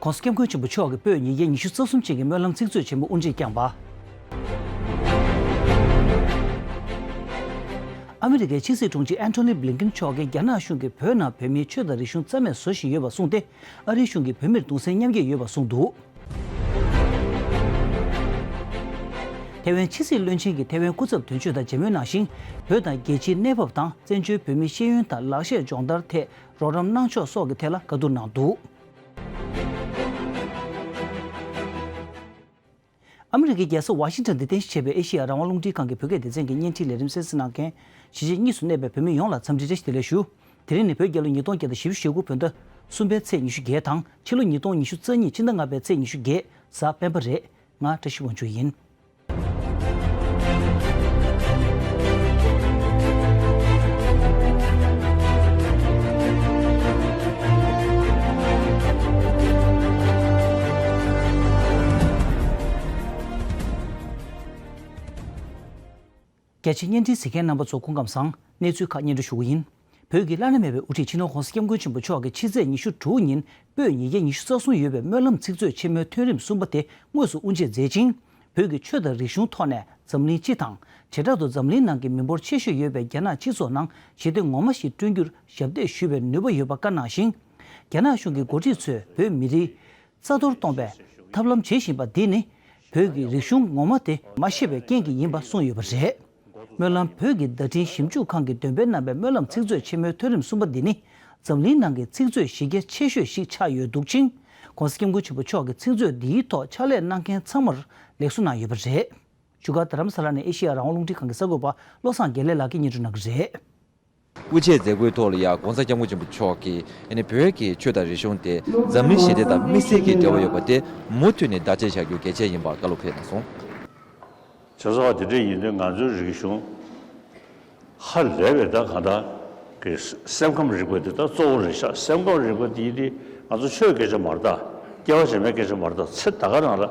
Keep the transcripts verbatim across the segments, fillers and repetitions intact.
༸གོང་ས་༸སྐྱབས་མགོན་ཆེན་པོ་མཆོག་གིས་བོད་ཉིས་བརྒྱ་ཉི་ཤུ་རྩ་གསུམ་ཅན་གྱི་སྨོན་ལམ་ཚིག་མཛོད་ཆེན་མོ་དབུ་འབྱེད་བསྐྱངས་པ། ཨ་མི་རི་ཀའི་ཕྱི་སྲིད་དྲུང་ཆེ་ཨན་ཐོ་ནི་བྷི་ལིན་ཀིན་མཆོག་གིས་རྒྱ་ནག་གཞུང་གིས་བོད་ནང་བོད་མིའི་ཆོས་དང་རིག་གཞུང་རྩ་མེད་བཟོ་བཞིན་ཡོད་པ་གསུངས་ཏེ། ཨ་རིའི་གཞུང་གིས་བོད་མིར་གདུང་སེམས་མཉམ་སྐྱེད་ཡོད་པ་གསུངས་འདུག་ཐའེ་ཝན་ཕྱི་སྲིད་བློན་ཆེན་གྱིས་ཐའེ་ཝན་སྐུ་ཚབ་དོན་གཅོད་དང་མཇལ་མོལ་གནང་ཞིང་། བོད་དང་རྒྱལ་སྤྱིའི་གནས་བབ་དང་བཙན་བྱོལ་བོད་མིའི་ཤེས་ཡོན་དང་ལག་ཤེས་སྦྱོང་བརྡར་ཐད་རོགས་རམ་གནང་ཕྱོགས་སོགས་ཀྱི་ཐད་ལ་བཀའ་བསྡུར་གནང་འདུག་ཨ་མི་རི་ཀའི་རྒྱལ་ས་ཝ་ཤིང་ཊོན་དུ་རྟེན་གཞི་བྱས་པའི་ཨེ་ཤེ་ཡ་རང་དབང་རླུང་འཕྲིན་ཁང་གི་བོད་སྐད་སྡེ་ཚན་གྱི་བརྙན་འཕྲིན་ལས་རིམ་གསན་གཟིགས་གནང་མཁན་གཞིས་བྱེས་གཉིས་སུ་གནས་པའི་བོད་མི་ཡོངས་ལ་འཚམས་འདྲི་བཀྲ་ཤིས་བདེ་ལེགས་ཞུ། དེ་རིང་ནི་བོད་རྒྱལ་ལོ་ཉིས་སྟོང་བརྒྱ་དང་བཞི་བཅུ་ཞེ་དགུ་བོད་ཟླ་གསུམ་པའི་ཚེས་ཉི་ཤུ་བརྒྱད་དང་ཕྱི་ལོ་ཉིས་སྟོང་ཉི་ཤུ་རྩ་གཉིས་སྤྱི་ཟླ་ལྔ་པའི་ཚེས་ཉི་ཤུ་བརྒྱད་གཟའ་སྤེན་པ་རེད། ང་བཀྲ་ཤིས་དབང་ཕྱུག་ཡིན། རྒྱ་ཆེའི་བརྙན་འཕྲིན་གཟིགས་མཁན་རྣམ་པ་ཚོ་སྐུ་ཁམས་བཟང་། གནས་ཚུལ་ཁག་སྙན་སྒྲོན་ཞུ་གི་ཡིན། བོད་ཀྱི་བླ་ན་མེད་པའི་དབུ་ཁྲིད་སྤྱི་ནོར་༸གོང་ས་༸སྐྱབས་མགོན་ཆེན་པོ་མཆོག་གིས་ཕྱི་ཚེས་ཉི་ཤུ་དྲུག་ཉིན་པོད་ཉིས་བརྒྱ་ཉི་ཤུ་རྩ་གསུམ་ཡོད་པའི་སྨོན་ལམ་ཚིག་མཛོད་ཆེན་མོའི་ཐོན་རིམ་གསུམ་པ་དེ་དངོས་སུ་དབུ་འབྱེད་མཛད་ཅིང་། བོད་ཀྱི་ཆོས་དང་རིག་གཞུང་ཐོག་ནས་འཛམ་གླིང་སྤྱི་དང་། བྱེ་བྲག་ཏུ་འཛམ་གླིང་ནང་གི་མི་འབོར་ཆེ་ཤོས་ཡོད་པའི་རྒྱ་ནག་སྤྱི་ཚོགས་ནང་ཞི་བདེ་ངོ་མ་ཞིག་བསྐྲུན་རྒྱུར་ཞབས་འདེགས་ཞུ་བའི་ནུས་པ་ཡོད་པ་བཀའ་གནང་ཞིང་། རྒྱ་ནག་གཞུང་གི་འགོ་ཁྲིད་ཚོས་བོད་མི་རིགས་རྩ་གཏོར་གཏོང་པའི་ཐབས་ལམ་བྱེད་བཞིན་པ་འདི་ནི། བོད་ཀྱི་རིག་གཞུང་ངོ་མ་དེ་མ་ཤེས་པའི་རྐྱེན་གྱིས་ཡིན་པ་གསུངས་ཡོད་པ་རེད། སྨོན་ལམ་བོད་ཀྱི་བརྡ་འཕྲིན་ཞིབ་འཇུག་ཁང་གིས་འདོན་སྤེལ་གནང་བའི་སྨོན་ལམ་ཚིག་མཛོད་ཆེན་མོའི་ཐོན་རིམ་གསུམ་པ་འདི་ནི། འཛམ་གླིང་ནང་གི་ཚིག་མཛོད་གཞི་རྒྱ་ཆེ་ཤོས་ཤིག་ཆགས་ཡོད་འདུག་ཅིང་། ༸གོང་ས་༸སྐྱབས་མགོན་ཆེན་པོ་མཆོག་གིས་ཚིག་མཛོད་འདིའི་ཐོག་ཕྱག་ལས་གནང་མཁན་ཚང་མར་ལེགས་གསོ་གནང་ཡོད་པ་རེད། བཞུགས་སྒར་རྡ་རམ་ས་ལ་ནས་ཨེ་ཤེ་ཡ་རང་དབང་རླུང་འཕྲིན་ཁང་གི་གསར་འགོད་པ་བློ་བཟང་དགེ་ལེགས་ལགས་ཀྱིས་སྙན་སྒྲོན་གནང་གི་རེད། དབུ་འབྱེད་མཛད་སྒོའི་ཐོག་ལ་ཡང་༸གོང་ས་༸སྐྱབས་མགོན་ཆེན་པོ་མཆོག་གིས་ཨ་ནི་བོད་ཀྱི་ཆོས་དང་རིག་གཞུང་དེ་འཛམ་གླིང་ཞི་བདེ་དང་དམིགས་བསལ་གྱི་འབྲེལ་བ་ཡོད་པ་དེ་མུ་མཐུད་ནས་བརྡ་ཆད་བཞག་རྒྱུ་གལ་ཆེ་ཡིན་པར་བཀའ་སློབ་ཕེབས་གནང་སོང་། བྱས་ཙང་དེ་འདྲ་ཡིན་དུས་ང་ཚོའི་རིག་གཞུང་ཧ་ལས་པའི་ད་གང་ལྟར་གི་སེམས་ཁམས་རིག་པ་དེ་ད་གཙོ་བོ་རེད་ཤག་སེམས་ཁམས་རིག་པ་དེ་ཡིན་དུས་ང་ཚོ་ཆོས་སྐད་ཆ་མ་རེད་ད། སྐྱེ་བ་རྗེས་མའི་སྐད་ཆ་མ་རེད་ད། ཚེ་ད་ག་རང་ལ་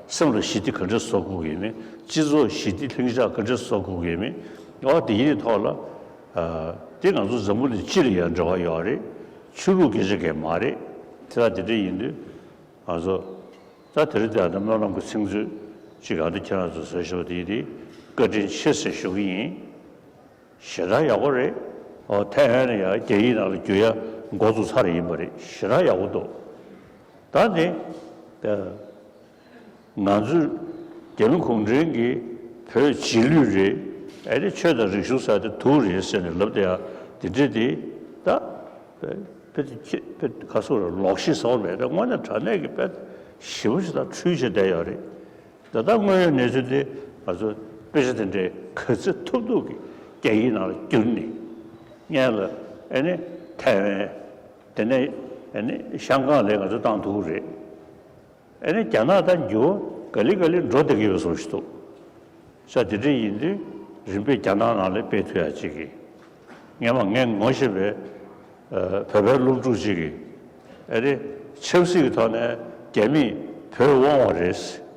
སེམས་ལ་ཞི་བདེ་ག་འདྲས་བཟོ་དགོས་ཀྱི་ཡིན་མིན། སྤྱི་ཚོགས་ཞི་བདེ་ལྷིང་འཇགས་ག་འདྲས་བཟོ་དགོས་ཀྱི་ཡིན་མིན། འོ་དེ་ཡིན་ཐོག་ལ། དེ་ང་ཚོ་འཛམ་བུ་གླིང་སྤྱི་ལ་ཡང་འབྲེལ་བ་ཡོད་རེད། ཆོས་ལུགས་སྐད་ཆ་གས་མ་རེད། དེ་ལ་དེ་འདྲ་ཡིན་དུས་ང་ཚོ་ད་དེ་རིང་དེ་ད་སྨོན་ལམ་གྱི་ཚིག་མཛོད་ཅིག་གང་དུ་ཁྱེད་རང་ཚོ་བཟོས་ཤོག་དེ་དེ་བཀའ་དྲིན་ཆེ་ཟེར་ཞུ་གི་ཡིན། ཞེ་དྲག་ཡག་པོ་རེད། ཨོ་ཐའེ་ཝན་ལ་ཡང་རྒྱ་ཡིག་ནང་ལ་བསྒྱུར་ཡ་འགོ་བཙུགས་ཚར་ཡིན་པ་རེད། ཞེ་དྲག་ཡག་པོ་འདུག་ད་ནི་ད། ང་ཚོས་རྒྱ་མི་གུང་ཁྲན་གྱིས་བོད་རྗེས་ལུས་རེད། ཨ་ནི་ཆོས་དང་རིག་གཞུང་ཟེར་དེ་དུག་རེད་ཟེར་ནས་ལབ་བསྡད་ཡ་དེ་འདྲས་དེ་ད་བོད་བོད་ག་སོག་ར་ལོག་ཤེས་ཟེར་བ་མེད། ད་དངོས་གནས་དྲང་གནས་ཀྱི་དཔེ་ཞེ་པོ་ཞིག་ད་འཁྲུལ་བྱས་བསྡད་ཡོད་རེད། ད་ལྟ་དངོས་ཡོད་གནས་ཚུལ་དེ་ང་ཚོ་དཔེ་ཆ་དེ་འདྲས་ག་ཚོད་ཐུབ་ཐུབ་ཀྱིས་རྒྱ་ཡིག་ནང་ལ་བསྒྱུར་ནས་སྔོན་ལ་ཨ་ནི་ཐའེ་ཝན་དེ་ནས་ཨ་ནི་ཤང་ཀང་ལ་ང་ཚོ་བཏང་ཐུབ་ཀྱི་རེད། ཨ་ནི་རྒྱ་ནག་དང་འགྱུར་བ་ག་ལེ་ག་ལེ་འགྲོ་བསྡད་ཀྱི་ཡོད་བཟོ་ཞིག་འདུག་ས་དེ་འདྲ་ཡིན་དུས་རིམ་པས་རྒྱ་ནག་ནང་ལ་སྤེལ་ཐུབ་ཡ་ཅིག་གིས། སྔན་མ་ངས་ངོ་ཤེས་པའི་ཨ་བོད་པའི་སློབ་ཕྲུག་ཅིག་གིས་ཨ་ནི་ཆབ་སྲིད་ཀྱི་ཐོག་ནས་རྒྱ་མིས་བོད་དབང་བ་རེད།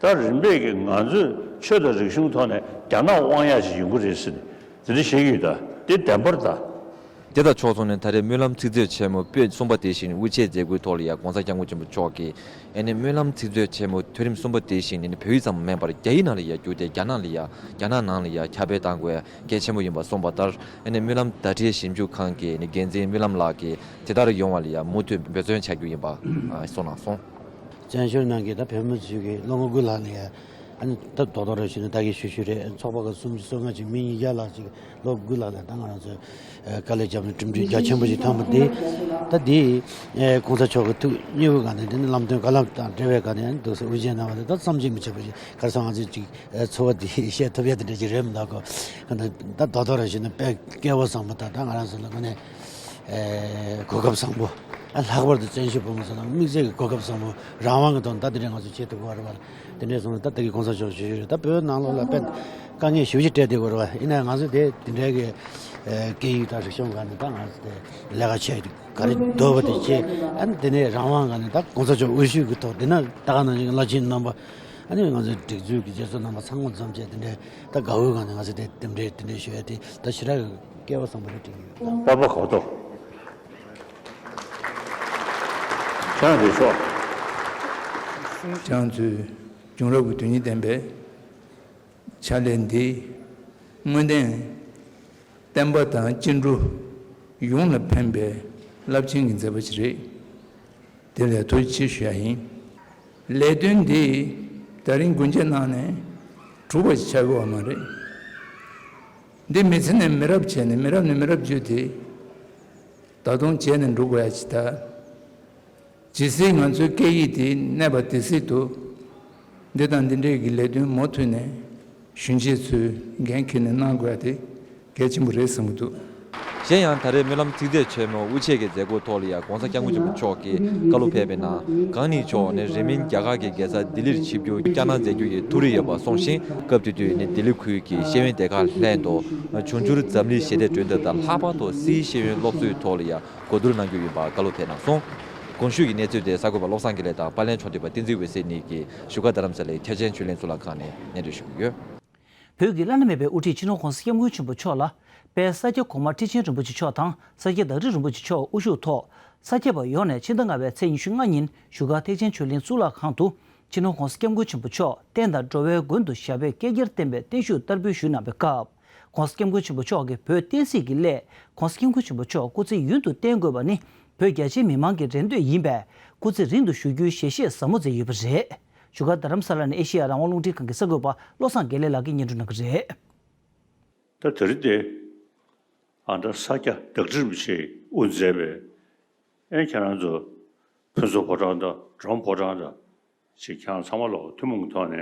ད་རིམ་པས་ཀྱིས་ང་ཚོས་ཆོས་དང་རིག་གཞུང་ཐོག་ནས་རྒྱ་ནག་དབང་ཡ་ཅིག་ཡོང་གི་རེད་ཟེར་ནས་དེ་འདྲ་བཤད་ཀྱི་ཡོད། ད་དེ་བདེན་པར་ད། དེ་དང་ཕྱོགས་མཚུངས་ནས་ད་རེས་སྨོན་ལམ་ཚིག་མཛོད་ཆེན་མོ་པོད་གསུམ་པ་དེ་བཞིན་དབུ་འབྱེད་མཛད་སྒོའི་ཐོག་ལ་ཡང་༸གོང་ས་༸སྐྱབས་མགོན་ཆེན་པོ་མཆོག་གིས་ཨ་ནི་སྨོན་ལམ་ཚིག་མཛོད་ཆེན་མོ་ཐོན་རིམ་གསུམ་པ་དེ་བཞིན་ཨ་ནི་བོད་ཡིག་ཙམ་མིན་པར་རྒྱ་ཡིག་ནང་ལ་ཡང་བསྒྱུར་ཏེ་རྒྱ་ནག་ལ་ཡང་རྒྱ་ནག་ནང་ལ་ཡང་ཁྱབ་སྤེལ་གཏང་དགོས་ཡ་གལ་ཆེན་པོ་ཡིན་པ་གསུངས་པ་ལྟར་ཨ་ནི་སྨོན་ལམ་བརྡ་འཕྲིན་ཞིབ་འཇུག་ཁང་གི་ཨ་ནི་འགན་འཛིན་སྨོན་ལམ་ལགས་ཀྱིས་དེ་ལྟར་ཡོང་བ་ལ་ཡང་མུ་མཐུད་འབད་བརྩོན་བྱ་རྒྱུ་ཡིན་པ་གསུངས་གནང་སོང་། བཙན་བྱོལ་ནང་གི་ད་བོད་མི་ཚོས་ཀྱི་སློབ་མ་དགུ་ལྷག་ནས་ཨ་ནི་ད་རྡོག་རྡོག་རེ་ཞུས་ན་ད་གིན་ཞུ་ཞུ་རེད། ཚོགས་པ་ཁག་གསུམ་བཞི་བཟོ་ལྔ་ཅིག་མི་ཉིས་བརྒྱ་ལྷག་ཅིག་སློབ་དགུ་ལྷག་ལ་ད་ང་རང་ཚོས་དཀའ་ལས་བརྒྱབ་ནས་གྲུབ་འབྲས་རྒྱ་ཆེན་པོ་ཞིག་ཐོན་པ་དེ་ད་དེ་༸གོང་ས་མཆོག་གི་ཐུགས་མཉེས་པོའི་སྒང་ནས་དེ་ནི་ལམ་སྟོན་བཀའ་སློབ་དང་འབྲེལ་བའི་སྒང་ནས་འདུག་སེ་དབུ་འབྱེད་གནང་བ་དེ་ད་བསམ་གྱིས་མི་ཁྱབ་པ་ཞིག་ག་རེ་ཟེར་ང་ཚོས་ཅིག་ཚོར་བ་དེ་བཤད་ཐུབ་ཡ་དེ་འདྲ་ཅིག་རེད་མི་འདུག་གོ། ད་རྡོག་རྡོག་རེ་ཞུས་ན་དཔེ་སྐལ་བ་བཟང་པོ་དང་ད་ང་རང་ཚོ་ལ་དངོས་གནས། ཨེ་གོ་སྐབས་བཟང་པོ། ཨ་ལྷག་པར་དུ་བཙན་བྱོལ་བོད་མི་ཚོ་ལ་དམིགས་བསལ་གྱི་གོ་སྐབས་བཟང་པོ་རང་དབང་གི་ཐོག་ནས་ད་དེ་འདྲའི་ང་ཚོ་བྱེད་ཐུབ་ཀྱི་ཡོད་རེད་བ། དེ་འདྲའི་སོང་ཙང་ད་ལྟ་གི་༸གོང་ས་མཆོག་ཞུ་ཞུ་རེད། ད་བོད་ནང་ལོགས་ལ་དཔེ་དཀའ་ངལ་ཞེ་པོ་ཅིག་འཕྲད་བསྡད་ཀྱི་ཡོད་རེད་བ། ཡིན་ནའང་ང་ཚོས་དེ་དེ་འདྲའི་གི་ཨེ་སྐད་ཡིག་དང་རིག་གཞུང་སྒང་ནས་ད་ང་ཚོས་དེ་ལས་ཀ་བྱས་ག་རེ་འདོད་པ་དེ་བྱས། ཨ་ནི་དེ་ནས་རང་དབང་སྒང་ནས་ད་༸གོང་ས་མཆོག་དབུ་བཞུགས་ཀྱི་ཐོག་དེ་ན་ད་ག་ནང་བཞིན་བླ་ཆེན་རྣམ་པ། ཨ་ནི་ང་ཚོའི་སྒྲིག་འཛུགས་ཀྱི་རྗེ་བཙུན་རྣམ་པ་ཚང་མ་འཛོམས་བྱས་དེ་འདྲའི་ད་དགའ་བོའི་སྒང་ནས་ང་ཚོས་དེ་དེ་འདྲའི་དེ་འདྲའི་ཞུ་ཡ་དེ་ད་ཞེ་དྲག་གི་སྐལ་བ་བཟང་པོ་རེད་དྲན་གྱི་ཡོད། པར་པ་གོ་ཏོ། ཁྱེད་རང་རེད་ཤོག་ཁྱེད་རང་ཚོའི་བྱུང་རབས་ཀྱི་དོན་སྙིང་ལྡན་པའི་ཕྱག་ལས་འདི་དངོས་བདེན་བསྟན་པ་དང་སྐྱེ་འགྲོ་ཡོངས་ལ་ཕན་པའི་རླབས་ཆེན་གྱི་མཛད་པ་ཞིག་རེད། དེ་ལ་ཐུགས་རྗེ་ཆེ་ཞུ་ཡ་ཡིན། ལས་དོན་འདི་ད་རིང་དགུན་ཆ་ནང་ནས་གྲུབ་པ་ཞིག་ཆགས་ཀྱི་ཡོད་མ་རེད། འདི་མི་ཚེ་ནས་མི་རབས་བྱས་ནས་མི་རབས་ནས་མི་རབས་བརྒྱུད་དེ་ད་དུང་བྱས་ནས་འགྲོ་དགོས་ཡ་ཞིག་ད། ཇི་སྲིད་ང་ཚོའི་སྐད་ཡིག་དེ་གནས་པ་དེ་སྲིད་དུ་འདི་དང་འདི་འདྲའི་གི་ལས་དོན་མུ་མཐུད་ནས་གཞོན་སྐྱེས་ཚོས་འགན་འཁྱེར་ནས་གནང་དགོས་ཡ་དེ་གལ་ཆེན་པོ་རེད་བསམ་གྱི་འདུག་གཞན་ཡང་ད་རེས་སྨོན་ལམ་ཚིག་མཛོད་ཆེན་མོ་དབུ་འབྱེད་ཀྱི་མཛད་སྒོའི་ཐོག་ལ་ཡང་༸གོང་ས་༸སྐྱབས་མགོན་ཆེན་པོ་མཆོག་གིས་བཀའ་སློབ་ཕེབས་པའི་ནང་། གང་ཉིད་མཆོག་ནས་རིང་མིན་རྒྱ་གར་གྱི་རྒྱལ་ས་ལྡི་ལིར་ཆིབས་བསྒྱུར་བསྐྱངས་གནང་མཛད་རྒྱུ་ཡི་ཐུགས་རེ་ཡོད་པ་གསུངས་ཤིང་། སྐབས་དེ་དུས་ནས་ལྡི་ལི་ཁུལ་གྱི་ཤེས་ཡོན་སྡེ་ཁག་ལྷན་དུ་འབྱུང་འགྱུར་འཛམ་གླིང་ཞི་བདེ་སྒྲོན་འདེབས་དང་ལྷག་པར་དུ་སིའི་ཤེས་ཡོན་སློབ་གསོའི་ཐོག་ལ་ཡང་གོ་བསྡུར་གནང་རྒྱུ་ཡིན་པ་བཀའ་སློབ་ཕེབས་གནང་སོང་། གོང་ཞུས་ཀྱི་གནས་ཚུལ་དེ་གསར་འགོད་པ་བློ་བཟང་དགེ་ལེགས་དང་པར་ལེན་ཕྱོགས་སྒྲིག་པ་བསྟན་འཛིན་འོད་ཟེར་གཉིས་ཀྱིས་བཞུགས་སྒར་རྡ་རམ་ས་ལའི་ཐེག་ཆེན་ཆོས་གླིང་གཙུག་ལག་ཁང་ནས་སྙན་སྒྲོན་ཞུ་གི་ཡོད། བོད་ཀྱི་བླ་ན་མེད་པའི་དབུ་ཁྲིད་སྤྱི་ནོར་༸གོང་ས་༸སྐྱབས་མགོན་ཆེན་པོ་མཆོག་ལ། དཔལ་ས་སྐྱ་གོང་མ་ཁྲི་ཆེན་རིན་པོ་ཆེ་མཆོག་དང་ས་སྐྱ་བདག་ཁྲི་རིན་པོ་ཆེ་མཆོག་དབུ་བཞུགས་ཐོག་ས་སྐྱ་པ་ཡོངས་ནས་ཕྱི་ཟླ་ལྔ་པའི་ཚེས་ཉི་ཤུ་ལྔ་ཉིན་བཞུགས་སྒར་ཐེག་ཆེན་ཆོས་གླིང་གཙུག་ལག་ཁང་དུ། སྤྱི་ནོར་༸གོང་ས་༸སྐྱབས་མགོན་ཆེན་པོ་མཆོག་བསྟན་དང་འགྲོ་བའི་མགོན་དུ་ཞབས་པད་བསྐལ་བརྒྱར་བརྟན་པའི་བརྟན་བཞུགས་བསྟར་འབུལ་ཞུས་གནང་བའི་སྐབས། ༸གོང་ས་༸སྐྱབས་མགོན་ཆེན་པོ་མཆོག་གིས་བོད་བསྟན་སྲིད་ཀྱི་སླད་༸གོང་ས་༸སྐྱབས་མགོན་ཆེན་པོ་མཆོག་སྐུ་ཚེ་ཡུན་དུ་བརྟན་དགོས་པ་ནི་བོད་རྒྱ་ཆེའི་མི་མང་གི་རེ་འདོད་ཡིན་པས། སྐུ་ཚེ་རིང་དུ་བཞུགས་རྒྱུའི་ཞལ་བཞེས་ཟབ་མོ་མཛད་ཡོད་པ་རེད། བཞུགས་སྒར་རྡ་རམ་ས་ལ་ནས་ཨེ་ཤེ་ཡ་རང་དབང་རླུང་འཕྲིན་ཁང་གི་གསར་འགོད་པ་བློ་བཟང་དགེ་ལེགས་ལགས་ཀྱིས་སྙན་སྒྲོན་གནང་གི་རེད། ད་དེ་རིང་དེ་ཨ་ད་ས་སྐྱ་བདག་ཁྲི་རིན་པོ་ཆེས་དབུ་མཛད་པའི་ཨེ་ཁྱེད་རང་ཚོ་ཕུན་ཚོགས་ཕོ་བྲང་དང་འབྲོམ་ཕོ་བྲང་དང་ཅིག་ཁྱེད་རང་ཚང་མ་ལོག་ཐུན་མོང་གི་ཐོག་ནས་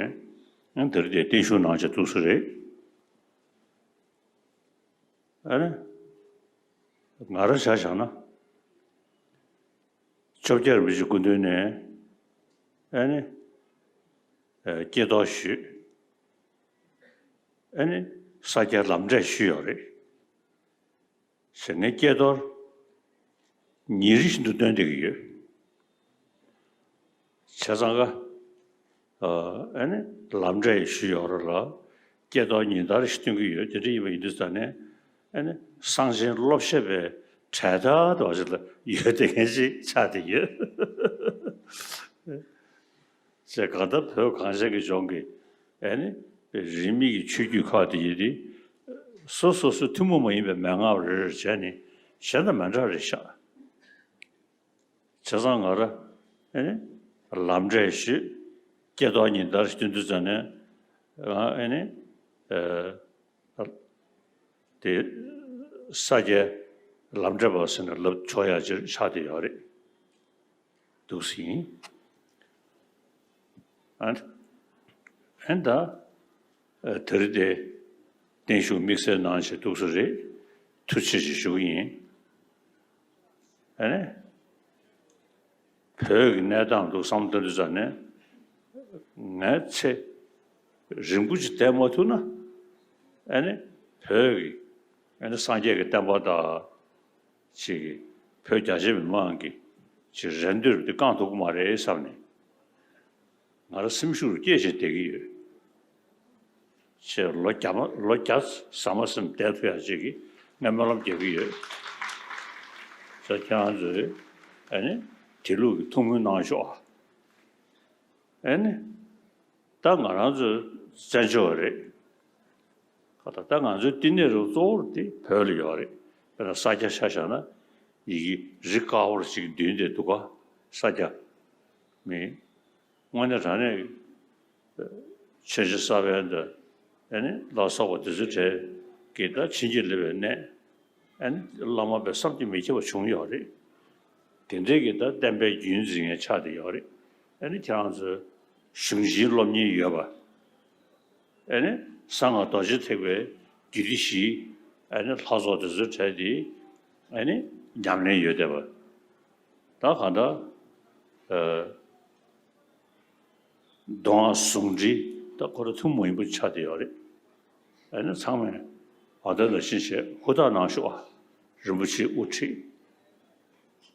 ཨེ་དེ་རིང་དེ་བརྟན་བཞུགས་གནང་བྱས་འདུག་ས་རེད། ཨ་ནི་ང་རང་ཆ་བཞག་ན། བཅོ་བརྒྱད་རིན་པོ་ཆེའི་སྐུ་མདུན་ནས་ཨ་ནི་ཨ་སྐྱེས་རྟོགས་ཞུས། ཨ་ནི་ས་སྐྱའི་ལམ་འབྲས་ཞུས་ཡོད་རེད། ཞེས་ངས་སྐྱེས་རྟོགས་ཉིན་རེ་བཞིན་དུ་སྟོན་བསྡད་ཀྱི་ཡོད། བྱས་ཙང་ཀ་ཨ་ནི་ལམ་འབྲས་ཞུས་ཡོད་རེད་ལ། སྐྱེས་རྟོགས་ཉིན་ལྟར་ཞིག་སྟོན་གྱི་ཡོད། དེ་འདྲ་ཡིན་པ་ཡིན་དུས་ཙང་ནས་ཨ་ནི་གསང་ཆེན་བློ་བཤད་པའི་གྲལ་མཐའ་དུ་ཞིག་ལ་ཡོད་བསྡད་མཁན་ཞིག་ཆགས་བསྡད་ཡོད། ཅེས་གང་ལྟར་བོད་གངས་ཅན་གྱི་ལྗོངས་ཀྱི་ཨ་ནི་རིས་མེད་ཀྱི་ཆོས་བརྒྱུད་ཁག་དེ་ཡིན་ཏེ། སོ་སོ་སོའི་ཐུན་མོང་མ་ཡིན་པའི་མན་ངག་རེ་རེ་བྱས་ནས་གཞན་དང་མི་འདྲ་རེ་ཤག་བྱས་ཙང་ང་ར་ཨེ་ནི་ལམ་འབྲས་ཞུས། སྐྱེས་རྟོགས་ཉིན་ལྟར་སྟོན་དུས་ཙམ་ནས་ང་ཨེ་ནི་ཨ་དེ་ས་སྐྱའི་ལམ་འབྲས་པ་ཟེར་ནས་ལབ་ཆོག་ཡ་ཅིག་ཆགས་བསྡད་ཡོད་རེད་འདུག་ཟིན། ཨ་ཨེ་ད་ཨ་དེ་རིང་དེ་བརྟན་བཞུགས་དམིགས་བསལ་གནང་བྱས་འདུག་ས་རེད། ཐུགས་རྗེ་ཆེ་ཞུ་གི་ཡིན། ཨ་ནི་བོད་ཀྱི་གནས་སྟངས་འདུག་བསམ་བློ་གཏོང་དུས་ཙམ་ནས་ངས་ཚེ་རིང་པོ་ཅིག་བསྡད་མ་ཐུབ་ན་ཨ་ནི་བོད་ཀྱི་ཨ་ནི་སངས་རྒྱས་ཀྱི་བསྟན་པ་དང་ཅིག་བོད་རྒྱ་ཆེ་མི་མང་གི་ཅིག་རེ་འདོད་འདི་བསྐང་ཐུབ་ཀྱི་མ་རེད་བསམ་ནས། ང་རང་སེམས་ཤུགས་སྐྱེད་བྱས་བསྡད་ཀྱི་ཡོད། ཅེས་ལོ་བརྒྱ་མ་ལོ་བརྒྱ་ཟ་མ་ཟིན་བསྡད་ཐུབ་ཡག་ཅིག་གི་ངས་སྨོན་ལམ་རྒྱག་གི་ཡོད། ཅེས་ཁྱེད་རང་ཚོས་ཨ་ནི་དེ་ལུགས་ཀྱི་ཐུགས་སྨོན་གནང་ཤོག་ཨ་ནི་ད་ང་རང་ཚོའི་བཙན་བྱོལ་བ་རེད། ད་ད་ང་ཚོའི་བསྟི་གནས་རུ་གཙོ་བོར་དེ་བོད་ལ་ཡོད་རེད། དཔེར་ན་ས་སྐྱ་ཆ་བཞག་ན་ཡི་གེ་རི་དཀར་པོར་ཅིག་འདོན་བསྡད་འདུག་ག་ས་སྐྱ་མི། དངོས་གནས་དྲང་གནས་ཆོས་རྗེ་ས་པཎ་དང་ཨ་ནི་ལ་སོགས་པ་དེ་ཚོའི་གྲས་ཀྱིས་ད་བྱིན་གྱིས་བརླབས་པའི་གནས་ཨ་ནི་བླ་མ་དཔེ་བསམ་གྱིས་མི་ཁྱབ་པ་བྱུང་ཡོད་རེད། དེ་འདྲའི་གི་ད་བསྟན་པའི་རྒྱུན་འཛིན་མཁན་ཆགས་བསྡད་ཡོད་རེད། ཨ་ནི་ཁྱེད་རང་ཚོས་གཞུང་ཆེན་སློབ་གཉེར་ཡོད་པ། ཨ་ནི་གསང་སྔགས་རྡོ་རྗེ་ཐེག་པའི་རྒྱུད་སྡེ་བཞི་ཨ་ནི་ལྷ་ཚོགས་དེ་ཚོའི་གྲས་དེ་ཨ་ནི་ཉམས་ལེན་ཡོད་བསྡད་པ། ད་གང་ལྟར་ཨ་མདོ་སྔགས་ཟུང་འབྲེལ་ད་ཁོ་རང་ཐུན་མོང་ཡིན་པ་ཆགས་བསྡད་ཡོད་རེད། ཨ་ནི་ཚང་མས་ཨ་ད་ལ་ཤིན་བྱས་ཧུར་ཐག་གནང་ཤོག་ཨ་རིན་པོ་ཆེའི་དབུ་ཁྲིད།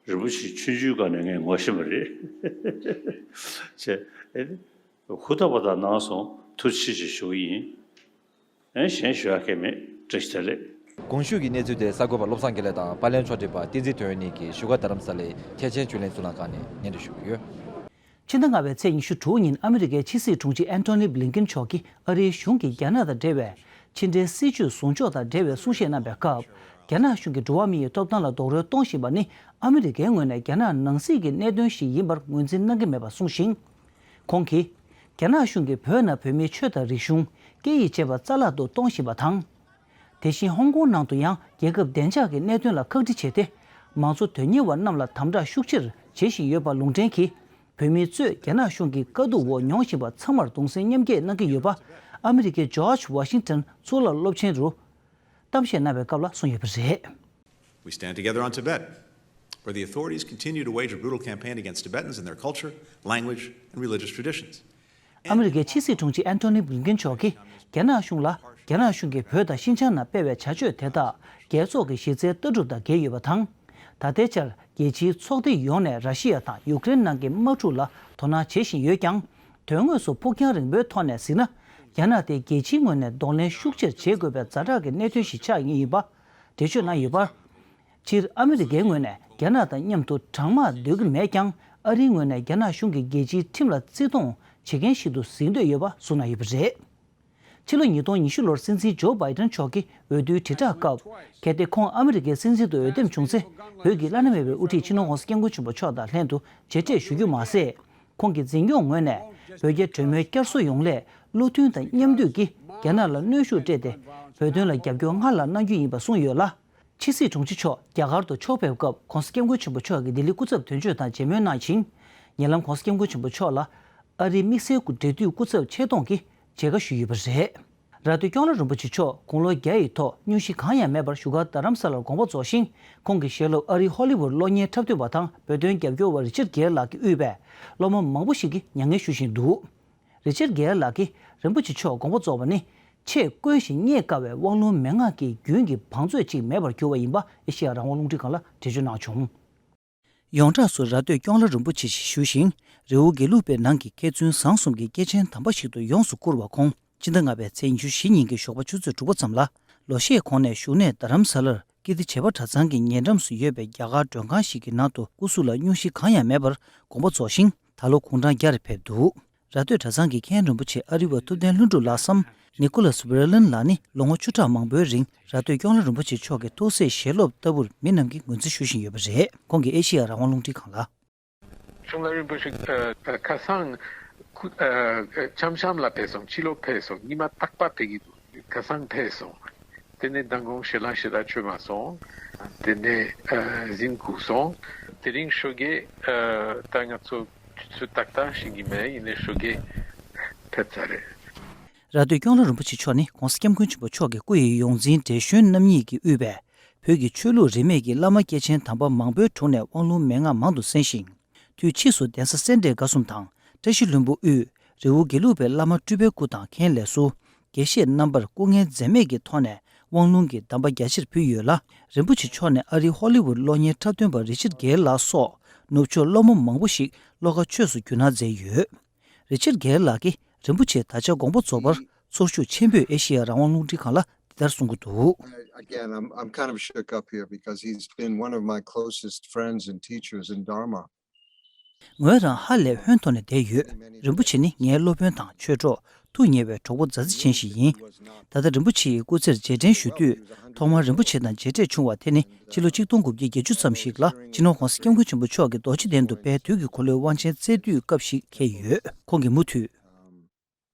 རིན་པོ་ཆེ་ཆུང་ཆུང་སྒང་ནས་ངས་ངོ་ཤེས་པ་རེད། བྱས་ཨེ་ཧུར་ཐག་པ་དང་གནང་སོང་། ཐུགས་རྗེ་ཆེ་ཞུ་གི་ཡིན། ཨེ་གཞན་ཞུ་ཡག་གང་མེད། བཀྲ་ཤིས་བདེ་ལེགས། གོང་ཞུས་ཀྱི་གནས་ཚུལ་དེ་གསར་འགོད་པ་བློ་བཟང་དགེ་ལེགས་དང་པར་ལེན་ཕྱོགས་སྒྲིག་པ་བསྟན་འཛིན་དོན་གཉིས་ཀྱིས་བཞུགས་སྒར་རྡ་རམ་ས་ལའི་ཐེག་ཆེན་ཆོས་གླིང་གཙུག་ལག་ཁང་ནས་སྙན་སྒྲོན་ཞུ་གི་ཡོད། ཕྱི་ཟླ་ལྔ་པའི་ཚེས་ཉི་ཤུ་དྲུག་ཉིན་ཨ་མི་རི་ཀའི་ཕྱི་སྲིད་དྲུང་ཆེ་ཨན་ཐོ་ནི་བྷི་ལིན་ཀིན་མཆོག་གིས་ཨ་རིའི་གཞུང་གིས་རྒྱ་ནག་དང་འབྲེལ་བའི་ཕྱི་འབྲེལ་སྲིད་ཇུས་བཟུང་ཕྱོགས་དང་འབྲེལ་བའི་གསུང་བཤད་གནང་བའི་སྐབས། རྒྱ་ནག་གཞུང་གི་འགྲོ་བ་མིའི་ཐོབ་ཐང་ལ་རྡོག་རོལ་གཏོང་བཞིན་པ་ནི་ཨ་མི་རི་ཀའི་ངོས་ནས་རྒྱ་ནག་ནང་སྲིད་ཀྱི་གནད་དོན་ཞིག་ཡིན་པར་ངོས་འཛིན་གནང་གི་མེད་པ་གསུངས་ཤིང་། ཁོང་གིས། རྒྱ་ནག་གཞུང་གིས་བོད་ནང་བོད་མིའི་ཆོས་དང་རིག་གཞུང་། སྐད་ཡིག་བཅས་པ་རྩ་བརླག་ཏུ་གཏོང་བཞིན་པ་དང་། དེ་བཞིན་ཧོང་ཀོང་ནང་དུ་ཡང་རྒྱལ་ཁབ་བདེ་འཇགས་ཀྱི་གནད་དོན་ལ་ཁག་དཀྲི་བྱས་ཏེ། མང་གཙོ་དོན་གཉེར་བ་རྣམས་ལ་དམ་དྲག་ཤུགས་ཆེར་བྱེད་བཞིན་ཡོད་པ་ལུང་འདྲེན་གྱིས། བོད་མི་གཙོས་རྒྱ་ནག་གཞུང་གི་དཀའ་སྡུག་འོག་མྱོང་བཞིན་པ་ཚང་མར་གདུང་སེམས་མཉམ་སྐྱེད་གནང་གི་ཡོད་པ། ཨ་མི་རི་ཀའི་ཇོརྗ་ཝ་ཤིང་ཊོན་གཙུག་ལག་སློབ་ཆེན་རུ་གཏམ་བཤད་གནང་བའི་སྐབས་ལ་གསུངས་ཡོད་པ་རེད། We stand together on Tibet, where the authorities continue to wage a brutal campaign against Tibetans and their culture, language, and religious traditions. ཨ་མི་རི་ཀའི་ཕྱི་སྲིད་དྲུང་ཆེ་ཨན་ཐོ་ནི་བྷི་ལིན་ཀིན་མཆོག་གིས་རྒྱ་ནག་གཞུང་ལ་རྒྱ་ནག་གཞུང་གིས་བོད་དང་ཤིན་ཅང་ནང་སྤེལ་བའི་བྱ་སྤྱོད་དེ་དག་རྒྱལ་ཚོགས་ཀྱི་གཞི་རྩའི་ལྟ་གྲུབ་དང་འགལ་ཡོད་པ་དང་། ད་ལྟའི་ཆར་རྒྱལ་སྤྱིའི་ཚོགས་སྡེ་ཡོངས་ནས་ར་ཤི་ཡ་དང་ཡུཀ་རེན་ནང་གི་དམག་འཁྲུག་ལ་དོ་སྣང་བྱེད་བཞིན་ཡོད་ཀྱང་། དོན་དངོས་སུ་ཕུགས་རྒྱང་རིང་པོའི་ཐོག་ནས་གཟིགས་ན། རྒྱ་ནག་དེ་རྒྱལ་སྤྱིའི་ངོས་ནས་གདོང་ལེན་ཤུགས་ཆེར་བྱེད་དགོས་པའི་ཛ་དྲག་གི་གནད་དོན་ཞིག་ཆགས་ཀྱི་ཡིན་པ་འགྲེལ་བརྗོད་གནང་ཡོད་པར། སྤྱིར་ཨ་མི་རི་ཀའི་ངོས་ནས་རྒྱ་ནག་དང་མཉམ་དུ་གྲང་དམག་འདོད་ཀྱི་མེད་ཀྱང་། ཨ་རིའི་ངོས་ནས་རྒྱ་ནག་གཞུང་གིས་རྒྱལ་སྤྱིའི་ཁྲིམས་ལ་བརྩི་མཐོང་བྱེད་མཁན་ཞིག་ཏུ་གཟིགས་འདོད་ཡོད་པ་གསུངས་གནང་ཡོད་པ་རེད། ཕྱི་ལོ་ཉིས་སྟོང་ཉི་ཤུ་ལོར་སྲིད་འཛིན་ཇོ་བྷའི་ཏན་མཆོག་གིས་འོས་བསྡུའི་དྲིལ་བསྒྲགས་སྐབས། གལ་ཏེ་ཁོང་ཨ་མི་རི་ཀའི་སྲིད་འཛིན་དུ་འོས་འདེམས་བྱུང་ཚེ། བོད་ཀྱི་བླ་ན་མེད་པའི་དབུ་ཁྲིད་སྤྱི་ནོར་༸གོང་ས་༸སྐྱབས་མགོན་ཆེན་པོ་མཆོག་དང་ལྷན་དུ་མཇལ་འཕྲད་ཞུ་རྒྱུ་མ་ཟད། ཁོང་གི་འཛིན་སྐྱོང་ངོས་ནས་བོད་རྒྱ་གྲོས་མོལ་བསྐྱར་གསོ་ཡོང་སླད་བློ་མཐུན་དང་མཉམ་འདུས་ཀྱིས་རྒྱ་ནག་ལ་གནོན་ཤུགས་སྤྲད་དེ། བོད་དོན་ལ་རྒྱབ་སྐྱོར་སྔར་ལྷག་གནང་རྒྱུ་ཡིན་པ་གསུངས་ཡོད་ལ། ཕྱི་སྲིད་དྲུང་ཆེ་མཆོག་རྒྱ་གར་དུ་ཕྱོགས་ཕེབས་སྐབས། ༸གོང་ས་༸སྐྱབས་མགོན་ཆེན་པོ་མཆོག་གིས་ལྡི་ལི་སྐུ་ཚབ་དོན་གཅོད་དང་མཇལ་མོལ་གནང་ཞིང་། ཉེ་ལམ་༸གོང་ས་༸སྐྱབས་མགོན་ཆེན་པོ་མཆོག་ལ་ཨ་རིའི་དམིགས་བསལ་འབྲེལ་མཐུད་སྐུ་ཚབ་ཆེ་མཐོང་གི་མཇལ་ཁ་ཞུས་ཡོད་པ་རེད། ར་སྟོད་སྐྱོང་ལ་རིན་པོ་ཆེ་མཆོག་དགུང་ལོ་བརྒྱ་ཡི་ཐོག་སྙུང་གཞི་གང་ཡང་མེད་པར་བཞུགས་སྒར་རྡ་རམ་ས་ལར་དགོངས་པ་རྫོགས་ཤིང་། ཁོང་གི་ཞལ་སློབ་ཨ་རིའི་ཧོ་ལི་ཝུཌ་གློག་བརྙན་འཁྲབ་སྟོན་པ་དང་བོད་དོན་རྒྱབ་སྐྱོར་བ་རི་ཅར་གེར་ལགས་ཀྱིས་དབུས་པའི་སློབ་མ་མང་པོ་ཞིག་གིས་མྱ་ངན་ཞུ་བཞིན་འདུག་རི་ཅར་གེར་ལགས་ཀྱིས་རིན་པོ་ཆེ་མཆོག་དགོངས་པ་རྫོགས་པ་ནི། ཆེས་དཀོན་ཞིང་རྙེད་དཀའ་བའི་དབང་ལུང་མན་ངག་གི་རྒྱུན་གྱི་བང་མཛོད་ཅིག་མེད་པར་གྱུར་བ་ཡིན་པ་ཨེ་ཤེ་ཡ་རང་དབང་རླུང་འཕྲིན་ཁང་ལ་འགྲེལ་བརྗོད་གནང་བྱུང་། ཡོངས་གྲགས་སུ་ར་སྟོད་སྐྱོང་ལ་རིན་པོ་ཆེ་ཞེས་ཞུ་ཞིང་། རི་བོ་དགེ་ལུགས་པའི་ནང་གི་མཁས་བཙུན་བཟང་གསུམ་གྱི་སྐྱེས་ཆེན་དམ་པ་ཞིག་ཏུ་ཡོངས་སུ་བཀུར་བ་ཁོང་སྤྱི་ཟླ་ལྔ་པའི་ཚེས་ཉི་ཤུ་བཞི་ཉིན་གྱི་ཞོགས་པ་ཆུ་ཚོད་དྲུག་པ་ཙམ་ལ། ལོ་ཤས་གོང་ནས་བཞུགས་གནས་རྡ་རམ་ས་ལར་ཀིརྟི་བྱེས་པ་གྲྭ་ཚང་གི་ཉེ་འགྲམ་སུ་ཡོད་པའི་རྒྱ་གར་མགྲོན་ཁང་ཞིག་གི་ནང་དུ་སྐུ་གཟུགས་ལ་སྙུང་གཞི་གང་ཡང་མེད་པར་དགོངས་པ་རྫོགས་ཤིང་། ད་ལོ་དགུང་གྲངས་བརྒྱ་རེ་ཕེབས་འདུག་ར་སྟོད་གྲྭ་ཚང་གི་མཁན་རིན་པོ་ཆེ་ཨ་རི་བ་ཐུབ་བསྟན་ལྷུན་གྲུབ་ལགས་སམ། ནི་ཀོ་ལཱས་བྷེར་ལིན་ལགས་ནི་ལོ་ངོ་བཅུ་ཕྲག་མང་པོའི་རིང་ར་སྟོད་སྐྱོང་ལ་རིན་པོ་ཆེ་མཆོག་གི་ཐུགས་སྲས་ཞལ་སློབ་ལྟ་བུར་མི་རྣམས་ཀྱིས་ངོས་འཛིན་ཞུ་བཞིན་ཡོད་པ་རེད། ཁོང་གིས་ཨེ་ཤེ་ཡ་རང་དབང་རླུང་འཕྲིན་ཁང་ལ། སྐྱོང་ལ་རིན་པོ་ཆེ་ཨ་ཨ་ཁ་སང་ཁུ་ཨ་ཨ་འཆམ་འཆམ་ལ་ཕེབས་སོང་། ཕྱི་ལོགས་ཕེབས་སོང་། ཉི་མ་རྟག་པར་ཕེབས་ཀྱི་འདུག་ཁ་སང་ཕེབས་སོང་། དེ་ནས་མདང་དགོང་ཞལ་ལག་ཞེ་དྲག་མཆོད་མ་སོང་། དེ་ནས་ཨ་གཟིམ་སྒུག་སོང་། དེ་རིང་ཞོགས་ཀས་ཨ་ད་ང་ཚོ་ཆུ་ཚོད་ཏག་ཏག་ཤེས་ཀྱི་མེད། ཡིན་ནའི་ཞོགས་ཀས་ཕེབས་ཚར་རེད། ར་སྟོད་སྐྱོང་ལ་རིན་པོ་ཆེ་མཆོག་ནི་༸གོང་ས་༸སྐྱབས་མགོན་ཆེན་པོ་མཆོག་གི་སྐུ་ཡི་ཡོངས་འཛིན་བགྲེས་གཞོན་རྣམ་གཉིས་ཀྱིས་དབུས་པའི་བོད་ཀྱི་ཆོས་ལུགས་རིས་མེད་ཀྱི་བླ་མ་སྐྱེས་ཆེན་དམ་པ་མང་པོའི་དྲུང་ནས་དབང་ལུང་མན་ངག་མང་དུ་གསན་ཞིང་། དུས་ཕྱིས་སུ་གདན་ས་སེ་འབྲས་དགའ་གསུམ་དང་བཀྲ་ཤིས་ལྷུན་པོ་དབུས་རི་བོ་དགེ་ལུགས་པའི་བླ་མ་སྤྲུལ་པའི་སྐུ་དང་མཁན་ལས་ཟུར་དགེ་བཤེས་རྣམ་པར་སྐུ་ངལ་འཛེམས་མེད་ཀྱི་ཐོག་ནས་དབང་ལུང་གི་གདམས་པ་རྒྱ་ཆེར་ཕུལ་ཡོད་ལ། རིན་པོ་ཆེ་མཆོག་ནས་ཨ་རིའི་ཧོ་ལི་ཝུཌ་གློག་བརྙན་འཁྲབ་སྟོན་པ་རི་ཅར་གེར་ལགས་སོགས་ནུབ་ཕྱོགས་སློབ་མ་མང་པོ་ཞིག་བློ་དགའ་ཆོས་སུ་གྱུར་གནང་མཛད་ཡོད། རི་ཅར་གེར་ལགས་ཀྱིས་རིན་པོ་ཆེ་ད་ཆ་དགོངས་པ་རྫོགས་པར་ཚོར་ཤུགས་ཆེན་པོས་ཨེ་ཤེ་ཡ་རང་དབང་རླུང་འཕྲིན་ཁང་ལ་འདི་ལྟར་གསུང་གི་འདུག Again, I'm, I'm kind of shook up here because he's been one of my closest friends and teachers in Dharma. ངོས་རང་ཧ་ལས་ཧོན་ཐོར་ནས་བསྡད་ཡོད། རིན་པོ་ཆེ་ནི་ངའི་སློབ་དཔོན་དང་ཆོས་གྲོགས་ཐུགས་ཉེ་བའི་གྲོགས་པོ་མཛའ་བརྩེ་ཅན་ཞིག་ཡིན། ད་ལྟ་རིན་པོ་ཆེ་ཡི་སྐུ་ཚེར་རྗེས་དྲན་ཞུ་དུས། ཐོག་མར་རིན་པོ་ཆེ་དང་མཇལ་འཕྲད་བྱུང་བ་དེ་ནི་ཕྱི་ལོ་ཆིག་སྟོང་དགུ་བརྒྱ་བརྒྱད་ཅུ་ཙམ་ཞིག་ལ་སྤྱི་ནོར་༸གོང་ས་༸སྐྱབས་མགོན་ཆེན་པོ་མཆོག་གིས་རྡོ་རྗེ་གདན་དུ་དཔལ་དུས་ཀྱི་འཁོར་ལོའི་དབང་ཆེན་སྩལ་དུས་སྐབས་ཤིག་འཁེལ་ཡོད། ཁོང་གིས་མུ་མཐུད།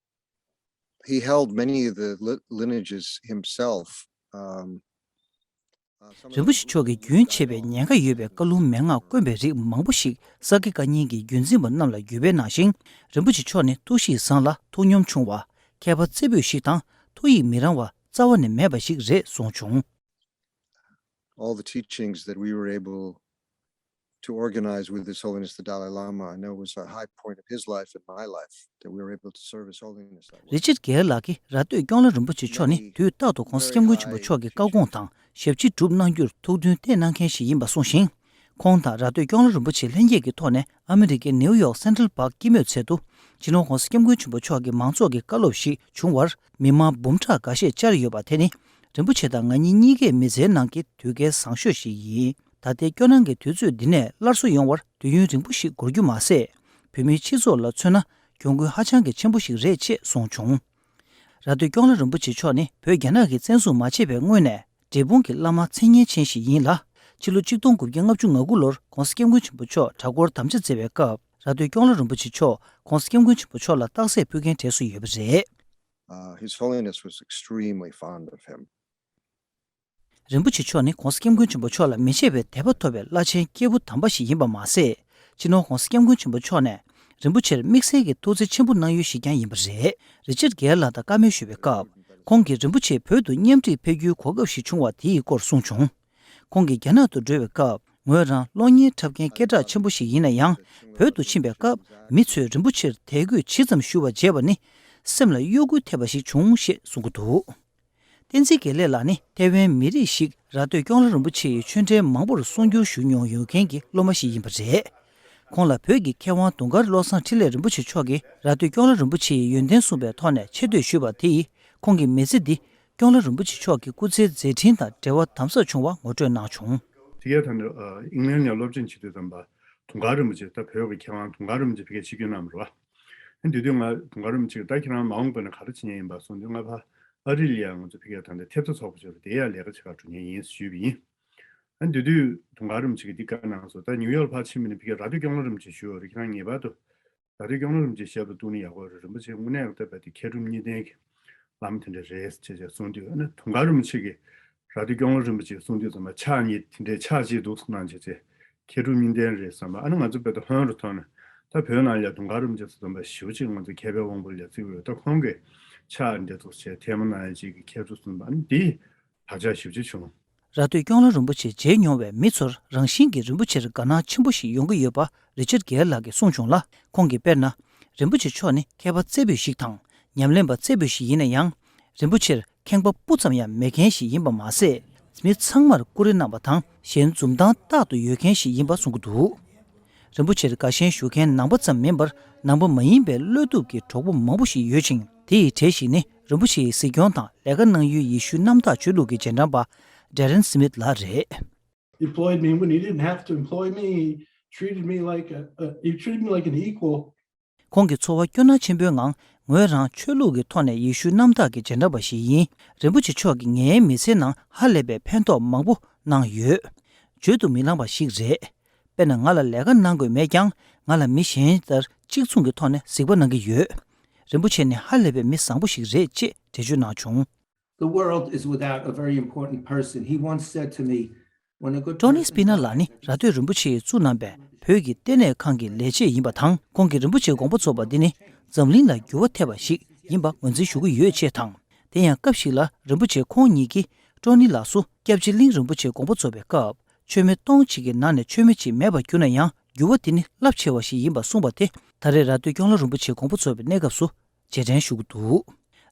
He held many of the li- lineages himself. Um, རིན་པོ་ཆེ་མཆོག་གིས་རྒྱུན་ཆད་པའི་ཉེན་ཁ་ཡོད་པའི་བཀའ་ལུང་མན་ངག་དཀོན་པའི་རིགས་མང་པོ་ཞིག་ས་དགེ་བཀའ་རྙིང་གི་རྒྱུན་འཛིན་པ་རྣམས་ལ་བརྒྱུད་སྤེལ་གནང་ཞིང་། རིན་པོ་ཆེ་མཆོག་ནི་ཐུགས་གཤིས་བཟང་ལ་ཐུགས་སྙོམས་ཆུང་བ། མཁས་པ་རྩེ་ཕུད་ཞིག་དང་ཐུགས་ཡིད་མི་རང་བ་རྩ་བ་ནས་མེད་པ་ཞིག་རེད་གསུངས་བྱུང་། All the teachings that we were able to organize with His Holiness the Dalai Lama, I know, was a high point of his life and my life, that we were able to serve His Holiness that way. རི་ཅར་གེར་ལགས་ཀྱིས་ར་སྟོད་སྐྱོང་ལ་རིན་པོ་ཆེ་མཆོག་ནི་དུས་རྟག་ཏུ་༸གོང་ས་༸སྐྱབས་མགོན་ཆེན་པོ་མཆོག་གི་བཀའ་དགོངས་དང་ཞབས་ཕྱི་སྒྲུབ་གནང་རྒྱུར་ཐུགས་མཐུན་གཏད་གནང་མཁན་ཞིག་ཡིན་པ་གསུངས་ཤིང་། ཁོང་དང་ར་སྟོད་སྐྱོང་ལ་རིན་པོ་ཆེ་ལྷན་རྒྱས་ཀྱི་ཐོག་ནས་ཨ་མི་རི་ཀའི་ནེའུ་ཡོག་སེན་ཊྲལ་པཱག་སྐྱིད་མོས་ཚལ་དུ་སྤྱི་ནོར་༸གོང་ས་༸སྐྱབས་མགོན་ཆེན་པོ་མཆོག་གི་མང་ཚོགས་ཀྱི་བཀའ་སློབ་ཞིག་བྱུང་བར། མི་མང་འབུམ་ཕྲག་འགའ་ཤས་བཅར་ཡོད་པ་དེ་ནི། རིན་པོ་ཆེ་དང་ང་གཉིས་གཉིས་ཀའི་མི་ཚེའི་ནང་གི་དུས་ཀའི་བཟང་ཤོས་ཤིག་ཡིན། ད་ལྟའི་སྐྱོ་སྣང་གི་དུས་ཚོད་འདི་ནས་སླར་གསོ་ཡོང་བར་དུས་ཡུན་རིང་པོ་ཞིག་འགོར་རྒྱུ་མ་ཟད། བོད་མིའི་སྤྱི་ཚོགས་ལ་མཚོན་ན་གྱོང་གུན་ཧ་ཅང་གི་ཆེན་པོ་ཞིག་རེད་ཅེས་གསུངས་བྱུང་། ར་སྟོད་ཀོང་ལེ་རིན་པོ་ཆེ་མཆོག་ནི་བོད་རྒྱ་ནག་གིས་བཙན་བཟུང་མ་བྱས་པའི་སྔོན་ནས་འབྲས་སྤུངས་ཀྱི་བླ་མ་མཚན་སྙན་ཅན་ཞིག་ཡིན་ལ། ཕྱི་ལོ་ཆིག་སྟོང་དགུ་བརྒྱ་ལྔ་བཅུ་ང་དགུ་ལོར་༧གོང་ས་༧སྐྱབས་མགོན་ཆེན་པོ་མཆོག་གྲྭ་སྐོར་དམ་བཅའ་མཛད་པའི་སྐབས། ར་སྟོད་ཀོང་ལེ་རིན་པོ་ཆེ་མཆོག་༧གོང་ས་༧སྐྱབས་མགོན་ཆེན་པོ་མཆོག་ལ་རྟགས་གསལ་ཕུལ་མཁན་གྲས་སུ་ཡོད་པ་རེད། Uh, His Holiness was extremely fond of him. རིན་པོ་ཆེ་མཆོག་ནི་༧གོང་ས་༧སྐྱབས་མགོན་ཆེན་པོ་མཆོག་ལ་མི་ཕྱེད་པའི་དད་པ་ཐོབ་པའི་བླ་ཆེན་སྐྱེས་བུ་དམ་པ་ཞིག་ཡིན་པ་མ་ཟད། སྤྱི་ནོར་༧གོང་ས་༧སྐྱབས་མགོན་ཆེན་པོ་མཆོག་ནས་རིན་པོ་ཆེར་དམིགས་བསལ་གྱི་ཐུགས་བརྩེ་ཆེན་པོ་གནང་ཡུལ་ཞིག་ཀྱང་ཡིན་པ་རེད། རི་ཅར་གེར་ལགས་དང་བཀའ་མོལ་ཞུ་བའི་སྐབས། ཁོང་གིས་རིན་པོ་ཆེ་བོད་དུ་མཉམ་ཁྲིད་ཕེབས་རྒྱུའི་གོ་སྐབས་ཤིག་བྱུང་བ་དེའི་སྐོར་གསུངས་བྱུང་། ཁོང་གིས་རྒྱ་ནག་ཏུ་འགྲོ་བའི་སྐབས། ངོས་རང་གློག་བརྙན་འཁྲབ་མཁན་སྐད་གྲགས་ཆེན་པོ་ཞིག་ཡིན་ན་ཡང་། བོད་དུ་ཕྱིན་པའི་སྐབས་མི་ཚོས་རིན་པོ་ཆེར་དད་གུས་ཇི་ཙམ་ཞུ་བ་བྱས་པ་ནི། སེམས་ལ་གཡོ་འགུལ་ཐེབས་པ་ཞིག་བྱུང་ཞེས་གསུང་གི་འདུག་བསྟན་འཛིན་དགེ་ལེགས་ལགས་ནི་ཐའེ་ཝན་མི་རིགས་ཤིག་ར་སྟོད་ཀོང་ལེ་རིན་པོ་ཆེ་ཡི་ཆོས་འབྲེལ་མང་པོར་གསུང་བསྒྱུར་ཞུ་མྱོང་ཡོད་མཁན་གྱི་སློབ་མ་ཞིག་ཡིན་པ་རེད། ཁོང་ལ་བོད་ཀྱི་མཁས་དབང་དུང་དཀར་བློ་བཟང་འཕྲིན་ལས་རིན་པོ་ཆེ་མཆོག་གིས་ར་སྟོད་ཀོང་ལེ་རིན་པོ་ཆེ་ཡི་ཡོན་ཏན་གསུངས་པའི་ཐོག་ནས་ཆེ་བསྟོད་ཞུས་པ་དེ་ཡིས། ཁོང་གི་མི་ཚེ་འདི་ཀོང་ལེ་རིན་པོ་ཆེ་མཆོག་གི་སྐུ་ཚེའི་མཛད་འཕྲིན་དང་འབྲེལ་བ་དམ་ཟབ་བྱུང་བ་ངོ་སྤྲོད་གནང་བྱུང་། དེ་གའི་ད་ནི་ཨིང་ལན་ནས་སློབ་སྦྱོང་བྱེད་དུས་ཙམ་པ། དུང་དཀར་རིན་པོ་ཆེ། ད་བོད་ཀྱི་མཁས་དབང་དུང་དཀར་རིན་པོ་ཆེ་ཕ་གིར་ཆིབས་བསྒྱུར་གནང་བ་རེད་བ། ཨ་ནི་དེ་དུས་ང་དུང་དཀར་རིན་པོ་ཆེ་གིས་ད་ཁྱེད་རང་མ་འོངས་པ་ན་ག་རེ་བྱེད་མཁན་ཡིན་པ་གསུངས་དུས། ང་ཕར་ཨ་རི་ལ་ཡ་ང་ཚོ་ཕ་གིར་ད་ལྟ་ཐེབས་རྩ་ཚོགས་པ་ཅིག་ཡོད་རེད། དེ་ཡ་ལས་ཀ་བྱེད་གར་འགྲོ་མཁན་ཡིན་ཞུས་པ་ཡིན། ཨ་ནི་དེ་དུས་དུང་དཀར་རིན་པོ་ཆེ་གིས་འདི་བཀའ་གནང་སོང་། ད་ནིའུ་ཡོག་ཕར་ཕྱིན་པ་ནི་ཕ་གིར་ར་སྟོད་ཀོང་ལེ་རིན་པོ་ཆེ་བཞུགས་ཡོད་རེད། ཁྱེད་རང་ངེས་པར་དུ་ར་སྟོད་ཀོང་ལེ་རིན་པོ་ཆེ་ཞབས་ཏུ་གཏུགས་ན་ཡག་པོ་རེད། རིན་པོ་ཆེ་དངོས་གནས་ལྟ་བུ་དེ་མཁས་གྲུབ་གཉིས་ལྡན་གྱི་བླ་མ་དེ་འདྲ་རེད་ཅེས་ཅེས་གསུངས་དུས། ཨ་ནི་དུང་དཀར་རིན་པོ་ཆེ་གིས་ར་སྟོད་ཀོང་ལེ་རིན་པོ་ཆེ་གསུངས་དུས་ཙམ་པ་ཕྱག་གཉིས་དེ་འདྲའི་ཕྱག་གཅིག་འདུག་གནང་བྱས་ཅེས། མཁས་གྲུབ་གཉིས་ལྡན་རེད་བསམ་པ། ཨ་ནི་ང་ཚོ་དཔེ་ད་ཧོན་རུ་ཐོན་ནས་ད་བོད་ནང་ལ་དུང་དཀར་རིན་པོ་ཆེ་ཚོ་ཙམ་པ་ཞེ་པོ་ཅིག་ང་ཚོ་མཁས་པའི་དབང་པོ་ལ་བརྩི་གི་ཡོད། ད་ཁོང་གིས་ཕྱག་འདི་ཚོ་བྱས་ཐལ་མོ་གནང་ཡ་ཅིག་གི་མཁས་གྲུབ་གསུངས་པ། ཨ་ནི་འདི་བག་ཆགས་ཞེ་པོ་ཅིག་བྱུང་། ར་སྟོད་ཀོང་ལེ་རིན་པོ་ཆེ་མཇལ་མྱོང་བའི་མི་ཚོར་རང་བཞིན་གྱིས་རིན་པོ་ཆེར་དགའ་སྣང་ཆེན་པོ་ཞིག་ཡོང་གི་ཡོད་པ་རི་ཅར་གེར་ལགས་ཀྱིས་གསུངས་བྱུང་ལ། ཁོང་གིས་དཔེར་ན། རིན་པོ་ཆེ་མཆོག་ནི་མཁས་པ་རྩེ་པོ་ཞིག་དང་ཉམས་ལེན་པ་རྩེ་པོ་ཞིག་ཡིན་ན་ཡང་། རིན་པོ་ཆེར་ཁེངས་པ་སྤུ་ཙམ་ཡང་མེད་མཁན་ཞིག་ཡིན་པ་མ་ཟད། མི་ཚང་མར་ཀུ་རེ་གནང་བ་དང་གཞན་འཛུམ་མདངས་རྟག་ཏུ་ཡོད་མཁན་ཞིག་ཡིན་པ་གསུང་གི་འདུག་རིན་པོ་ཆེར་དགའ་ཞེན་ཞུ་མཁན་ནང་པ་ཙམ་མིན་པར་ནང་པ་མ་ཡིན་པའི་བློ་སྟོབས་ཀྱི་གྲོགས་པོ་མང་པོ་ཞིག་ཡོད་ཅིང་། དེ་ཡི་གྲས་ཤིག་ནི་རིན་པོ་ཆེ་ཡི་གཟིགས་སྐྱོང་དང་ལས་ཀ་གནང་ཡུལ་ཡེ་ཤུ་གནམ་བདག་ཆོས་ལུགས་ཀྱི་རྗེས་འབྲང་པ་Darren Smith་ལགས་རེད། He employed me when he didn't have to employ me. He treated me like a, a he treated me like an equal. ཁོང་གིས་འཚོ་བ་སྐྱོ་སྣང་ཆེན་པོའི་ངང་། ངོས་རང་ཆོས་ལུགས་ཀྱི་ཐོག་ནས་ཡེ་ཤུ་གནམ་བདག་གི་རྗེས་འབྲང་པ་ཞིག་ཡིན། རིན་པོ་ཆེ་མཆོག་གིས་ངའི་མི་ཚེའི་ནང་ཧ་ལས་པའི་ཕན་ཐོགས་མང་པོ་གནང་ཡོད། བརྗོད་དུ་མི་ལང་བ་ཞིག་རེད། དཔེར་ན། ང་ལ་ལས་ཀ་གནང་དགོས་མེད་ཀྱང་། ང་ལ་མི་གཞན་ལྟར་གཅིག་མཚུངས་ཀྱི་ཐོག་ནས་གཟིགས་པ་གནང་གི་ཡོད། རིན་པོ་ཆེ་ནི་ཧ་ལས་པའི་མི་བཟང་པོ་ཞིག་རེད་ཅེས་འགྲེལ་བརྗོད་གནང་བྱུང་། The world is without a very important person. He once said to me, when a good Tony Spina་ལགས་ནི་ར་སྟོད་རིན་པོ་ཆེ་ཡིས་བཙུགས་གནང་པའི་བོད་ཀྱི་ལྟེ་གནས་ཁང་གི་ལས་བྱེད་ཡིན་པ་དང་། ཁོང་གིས་རིན་པོ་ཆེའི་དགོངས་པ་རྫོགས་པ་འདི་ནི་འཛམ་གླིང་ལ་འགྱུར་བ་ཐེབས་པ་ཞིག་ཡིན་པ་ངོས་འཛིན་ཞུ་གི་ཡོད་ཅེས་དང་། དེ་ཡང་སྐབས་ཤིག་ལ་རིན་པོ་ཆེ་ཁོང་ཉིད་ཀྱིས་Tony་ལགས་སུ་སྐྱབས་རྗེ་གླིང་རིན་པོ་ཆེའི་དགོངས་པ་རྫོགས་པའི་སྐབས། མཆོད་མེ་སྟོང་གཅིག་གི་ནང་ནས་མཆོད་མེ་གཅིག་མེད་པར་གྱུར་ན་ཡང་། འགྱུར་བ་དེ་ནི་རླབས་ཆེ་བ་ཞིག་ཡིན་པ་གསུངས་པ་དེ་ད་རེས་ར་སྟོད་ཀོང་ལེ་རིན་པོ་ཆེའི་དགོངས་པ་རྫོགས་པའི་གནས་སྐབས་སུ་རྗེས་དྲན་ཞུ་གི་འདུག་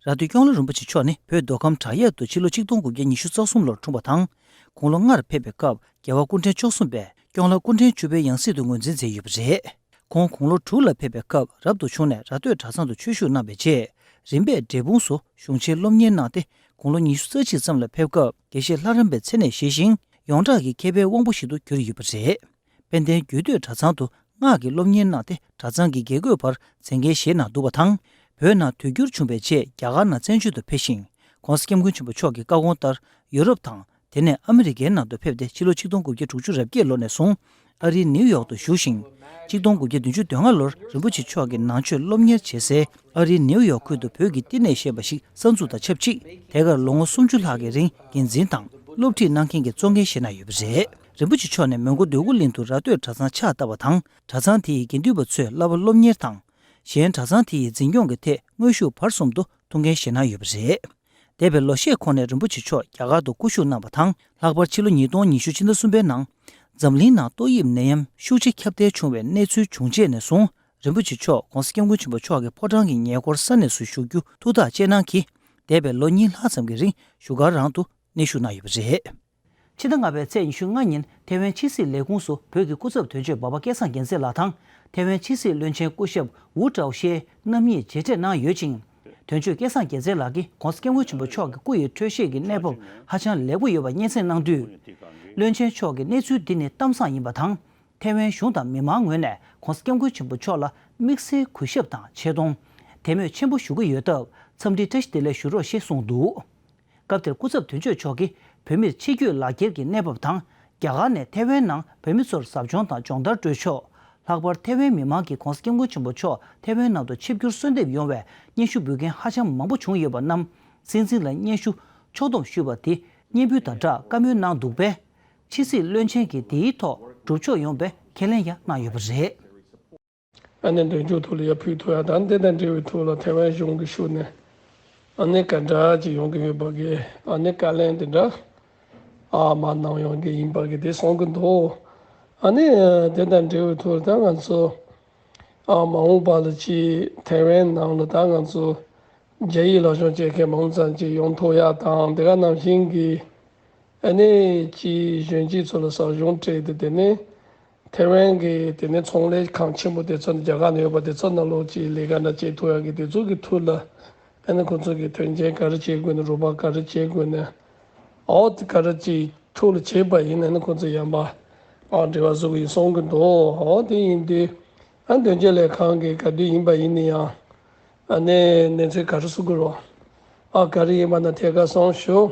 ར་སྟོད་ཀོང་ལེ་རིན་པོ་ཆེ་མཆོག་ནི་བོད་མདོ་ཁམས་བྲག་གཡབ་ཏུ་ཕྱི་ལོ་ཆིག་སྟོང་དགུ་བརྒྱ་ཉི་ཤུ་རྩ་གསུམ་ལོར་འཁྲུངས་པ་དང་། དགུང་ལོ་ལྔར་ཕེབས་པའི་སྐབས་རྒྱལ་བ་སྐུ་ཕྲེང་བཅུ་གསུམ་པས་ཀོང་ལེ་སྐུ་ཕྲེང་བཅུ་པའི་ཡང་སྲིད་དུ་ངོས་འཛིན་མཛད་ཡོད་པ་རེད། ཁོང་དགུང་ལོ་དྲུག་ལ་ཕེབས་པའི་སྐབས་རབ་ཏུ་བྱུང་ནས་ར་སྟོད་གྲྭ་ཚང་དུ་ཆོས་ཞུགས་གནང་བའི་རྗེས། རིམ་པས་འབྲས་སྤུངས་སུ་གཞུང་ཆེན་སློབ་གཉེར་གནང་སྟེ། དགུང་ལོ་ཉི་ཤུ་རྩ་གཅིག་ཙམ་ལ་ཕེབས་སྐབས་དགེ་བཤེས་ལྷ་རམས་པའི་མཚན་གནས་བཞེས་ཤིང་། ཡོངས་གྲགས་ཀྱི་མཁས་པའི་དབང་པོ་ཞིག་ཏུ་གྱུར་ཡོད་པ་རེད། དཔལ་ལྡན་རྒྱུད་སྟོད་གྲྭ་ཚང་དུ་སྔགས་ཀྱི་སློབ་གཉེར་གནང་སྟེ། གྲྭ་ཚང་གི་དགེ་བསྐོས་པར་མཛད་འགན་བཞེས་གནང་འདུག་པ་དང་། བོད་ནང་དུས་འགྱུར་བྱུང་བའི་རྗེས་རྒྱ་གར་ནང་བཙན་བྱོལ་དུ་ཕེབས་ཤིང་། ྋགོང་ས་ྋསྐྱབས་མགོན་ཆེན་པོ་མཆོག་གི་བཀའ་དགོངས་ལྟར་ཡུ་རོབ་དང་། དེ་ནས་ཨ་མི་རི་ཀའི་ནང་དུ་ཕེབས་ཏེ། ཕྱི་ལོ་ཆིག་སྟོང་དགུ་བརྒྱ་དྲུག་ཅུ་རེ་བརྒྱད་ལོ་ནས་བཟུང་ཨ་རིའི་ནིའུ་ཡོག་ཏུ་བཞུགས་ཤིང་། ཆིག་སྟོང་དགུ་བརྒྱ་བདུན་ཅུ་དོན་ལྔ་ལོར་རིན་པོ་ཆེ་མཆོག་གིས་ནང་ཆོས་སློབ་གཉེར་བྱེད་སའི་ཨ་རིའི་ནིའུ་ཡོག་ཁུལ་དུ་བོད་ཀྱི་བསྟི་གནས་ཞེས་པ་ཞིག་གསར་འཛུགས་དང་ཆབས་ཅིག་དེ་གར་ལོ་ངོ་སུམ་ཅུ་ལྷག་གི་རིང་འགན་འཛིན་དང་སློབ་ཁྲིད་གནང་མཁན་གྱི་གཙོ་འགན་བཞེས་གནང་ཡོད་པ་རེད། རིན་པོ་ཆེ་མཆོག་ནས་མོན་གྷོ་འདོད་རྒུ་གླིང་དུ་ར་སྟོད་གྲྭ་ཚང་ཕྱག་བཏབ་པ་དང་། གྲྭ་ཚང་དེ་ཡི་དགེ་འདུན་པ་ཚོས་བསླབ་པ་སློབ་གཉེར་དང་། གཞན་གྲྭ་ཚང་དེ་ཡི་འཛིན་སྐྱོང་གི་ཐད་དངོས་ཤུགས་བར་གསུམ་དུ་ཐུགས་འགན་བཞེས་གནང་ཡོད་པ་རེད། འདས་པའི་ལོ་ཤས་གོང་ནས་རིན་པོ་ཆེ་མཆོག་རྒྱ་གར་དུ་སྐུ་བཞུགས་གནང་བ་དང་། ལྷག་པར་ཕྱི་ལོ་ཉིས་སྟོང་ཉི་ཤུ་ཕྱི་ཟླ་གསུམ་པའི་ནང་། འཛམ་གླིང་ནང་ཏོག་དབྱིབས་ནད་ཡམས་ཤུགས་ཆེ་ཁྱབ་གདལ་བྱུང་བའི་གནས་ཚུལ་བྱུང་རྗེས་ནས་བཟུང་། རིན་པོ་ཆེ་མཆོག་ྋགོང་ས་ྋསྐྱབས་མགོན་ཆེན་པོ་མཆོག་གི་ཕོ་བྲང་གི་ཉེ་འཁོར་ས་གནས་སུ་བཞུགས་རྒྱུ་ཐུགས་ཐག་བཅད་གནང་གིས། འདས་པའི་ལོ་གཉིས་ལྷག་ཙམ་གྱི་རིང་བཞུགས་སྒར་རང་དུ་གནས་བཞུགས་གནང་ཡོད་པ་རེད། ཕྱི་ཟླ་ལྔ་པའི་ཚེས་ཉི་ཤུ་ལྔ་ཉིན་ཐའེ་ཝན་ཕྱི་སྲིད་ལས་ཁུངས་སུ་བོད་ཀྱི་སྐུ་ཚབ་དོན་གཅོད་འབའ་པ་སྐལ་བཟང་རྒྱལ་མཚན་ལགས་དང་། ཐའེ་ཝན་ཕྱི་སྲིད་བློན་ཆེན་སྐུ་ཞབས་ཝུ་ཀྲའོ་ཤེ་རྣམ་གཉིས་མཇལ་འཕྲད་གནང་ཡོད་ཅིང་། དོན་གཅོད་སྐལ་བཟང་རྒྱལ་མཚན་ལགས་ཀྱིས་ྋགོང་ས་ྋསྐྱབས་མགོན་ཆེན་པོ་མཆོག་གི་སྐུ་ཡི་འཕྲོད་བཞེས་ཀྱི་གནས་བབ་ཧ་ཅང་ལེགས་པོ་ཡོད་པ་སྙན་སེང་གནང་དུས། བློན་ཆེན་མཆོག་གིས་གནས་ཚུལ་འདི་ནི་གཏམ་བཟང་ཡིན་པ་དང་། ཐའེ་ཝན་གཞུང་དང་མི་མང་ངོས་ནས་ྋགོང་ས་ྋསྐྱབས་མགོན་ཆེན་པོ་མཆོག་ལ་ དམིགས་བསལ་གུས་ཞབས་དང་ཆེ་མཐོང་། དད་མོས་ཆེན་པོ་ཞུ་གི་ཡོད་སྟབས། འཚམས་འདྲི་བཀྲ་ཤིས་བདེ་ལེགས་ཞུ་རོགས་ཞེས་གསུངས་འདུག་སྐབས་དེར་སྐུ་ཚབ་དོན་གཅོད་མཆོག་གིས་བོད་མིར་ཆེད་བསྐྱོད་ལག་འཁྱེར་གྱི་གནས་བབ་དང་། རྒྱ་གར་ནས་ཐེ་ཝན་ནང་བོད་མི་ཚོར་ཟབ་སྦྱོང་དང་སྦྱོང་བརྡར་སྤྲོད་ཕྱོགས། ལྷག་པར་ཐེ་ཝན་མི་མང་གིས་༧གོང་ས་༧སྐྱབས་མགོན་ཆེན་པོ་མཆོག་ཐེ་ཝན་ནང་དུ་ཆིབས་བསྒྱུར་གསོལ་འདེབས་ཡོང་བའི་སྙན་ཞུ་འབུལ་མཁན་ཧ་ཅང་མང་པོ་བྱུང་ཡོད་པ་རྣམས། སྲིད་འཛིན་ལ་སྙན་ཞུ་ཕྱོགས་བསྡོམས་ཞུས་པ་དེ་སྙན་འབུལ་དང་སྦྲགས་བཀའ་མོལ་གནང་འདུག་པས། ཕྱི་སྲིད་བློན་ཆེན་གྱིས་དེའི་ཐོག་སྒྲུབ་ཕྱོགས་ཡོང་བའི་ཁས་ལེན་ཡང་གནང་ཡོད་པ་རེད། ཨ་ནི་འདོན་ཆོག་ཐོག་ལ་ཡར་ཕུལ་ཐུབ་ཡ་དང་། དེ་དང་འབྲེལ་བའི་ཐོག་ལ་ཐེ་ཝན་གཞུང་གི་ཤུགས་ནས་ཨ་ནི་ག་འདྲ་ཅིག་ཡོང་གི་ཡོད་པ་གི་ཨ་ནི་བཀའ་ལན་དེ་འདྲ་ཨ་མ་གནང་ཡོང་གི་ཡིན་པ་གི་དེ་གསུང་གི་འདུག་ཨ་ནི་དེ་དང་འབྲེལ་བའི་ཐོག་ལ་ད་ང་ཚོ་ཨ་མ་འོངས་པ་ལ་ཅིག་ཐེ་ཝན་ནང་ལ་ད་ང་ཚོ་རྒྱ་ཡིག་སློབ་སྦྱོང་བྱེད་མཁན་མང་ཙམ་ཅིག་ཡོང་ཐུབ་ཡ་དང་། དེ་ག་ནང་བཞིན་གི་ཨ་ནི་ཅིག་གཞོན་སྐྱེས་ཚོ་ལ་ཟབ་སྦྱོང་སྤྲད་དེ། དེ་ནས་ཐེ་ཝན་གྱི་དེ་ནས་ཚོང་ལས་ཁང་ཆེན་པོ་དེ་ཚོ་ནི་རྒྱ་གར་ནས་ཡོད་པ་དེ་ཚོ་ནང་ལོགས་ཀྱི་ལས་ཀ་འདྲ་བྱེད་ཐུབ་ཡག་གི་དེ་ཚོ་གི་ཐོག་ལ་ཨ་ནི་ཁོ་ཚོ་གི་དོན་རྐྱེན་ག་རེ་བྱེད་དགོས་ནས། རོགས་པ་ག་རེ་བྱེད་དགོས་ནས། ཨོ་དེ་ག་རེ་ཅིག་ཐོག་ལ་བྱེད་པ་ཡིན་ན། ཨ་ནི་ཁོ་ཚོ་ཡང་པ་ཨ་འབྲེལ་བ་བཟོ་གི་ཡིན་གསུང་གི་འདུག་ཨོ་དེ་ཡིན་དུས་ཨ་དོན་རྐྱེན་ལས་ཁང་གི་ག་དུས་ཡིན་པ་ཡིན་ན་ཡང་། ཨ་ནི་གནས་ཚུལ་ག་རེ་བཟོ་དགོས་རོགས། ཨ་ག་རེ་ཡིན་པ་ན་ཐད་ཀར་གསུངས་ཞུ།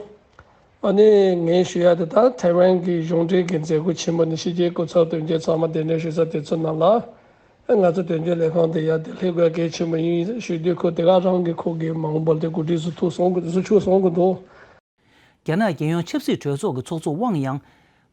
ཨ་ནི་ངས་ཞུ་ཡ་དེ་ད་ཐའེ་ཝན་གྱི་གཞུང་འབྲེལ་གྱི་མཛད་སྒོ་ཆེན་མོ་ནི་ཕྱི་རྒྱལ་སྐུ་ཚབ་དོན་གཅོད་ཚང་མ་གདན་འདྲེན་ཞུ་ས་དེ་ཚོ་ནང་ལ། ཨ་ང་ཚོ་དོན་གཅོད་ལས་ཁང་དེ་ཡ་དེ་སླེབས་དགོས་གལ་ཆེན་པོ་ཡིན་ཞུ་དུས། ཁོ་དེ་ག་རང་གི་ཁོ་གི་མ་འོངས་པར་དེ་གོ་སྒྲིག་བཟོ་ཐུབ་སོང་གི་བཟོ་ཆོག་སོང་གི་འདུག་རྒྱ་ནག་རྒྱལ་ཡོངས་ཆབ་སྲིད་གྲོས་ཚོགས་ཀྱི་ཚོགས་གཙོ་ཝང་དབྱང་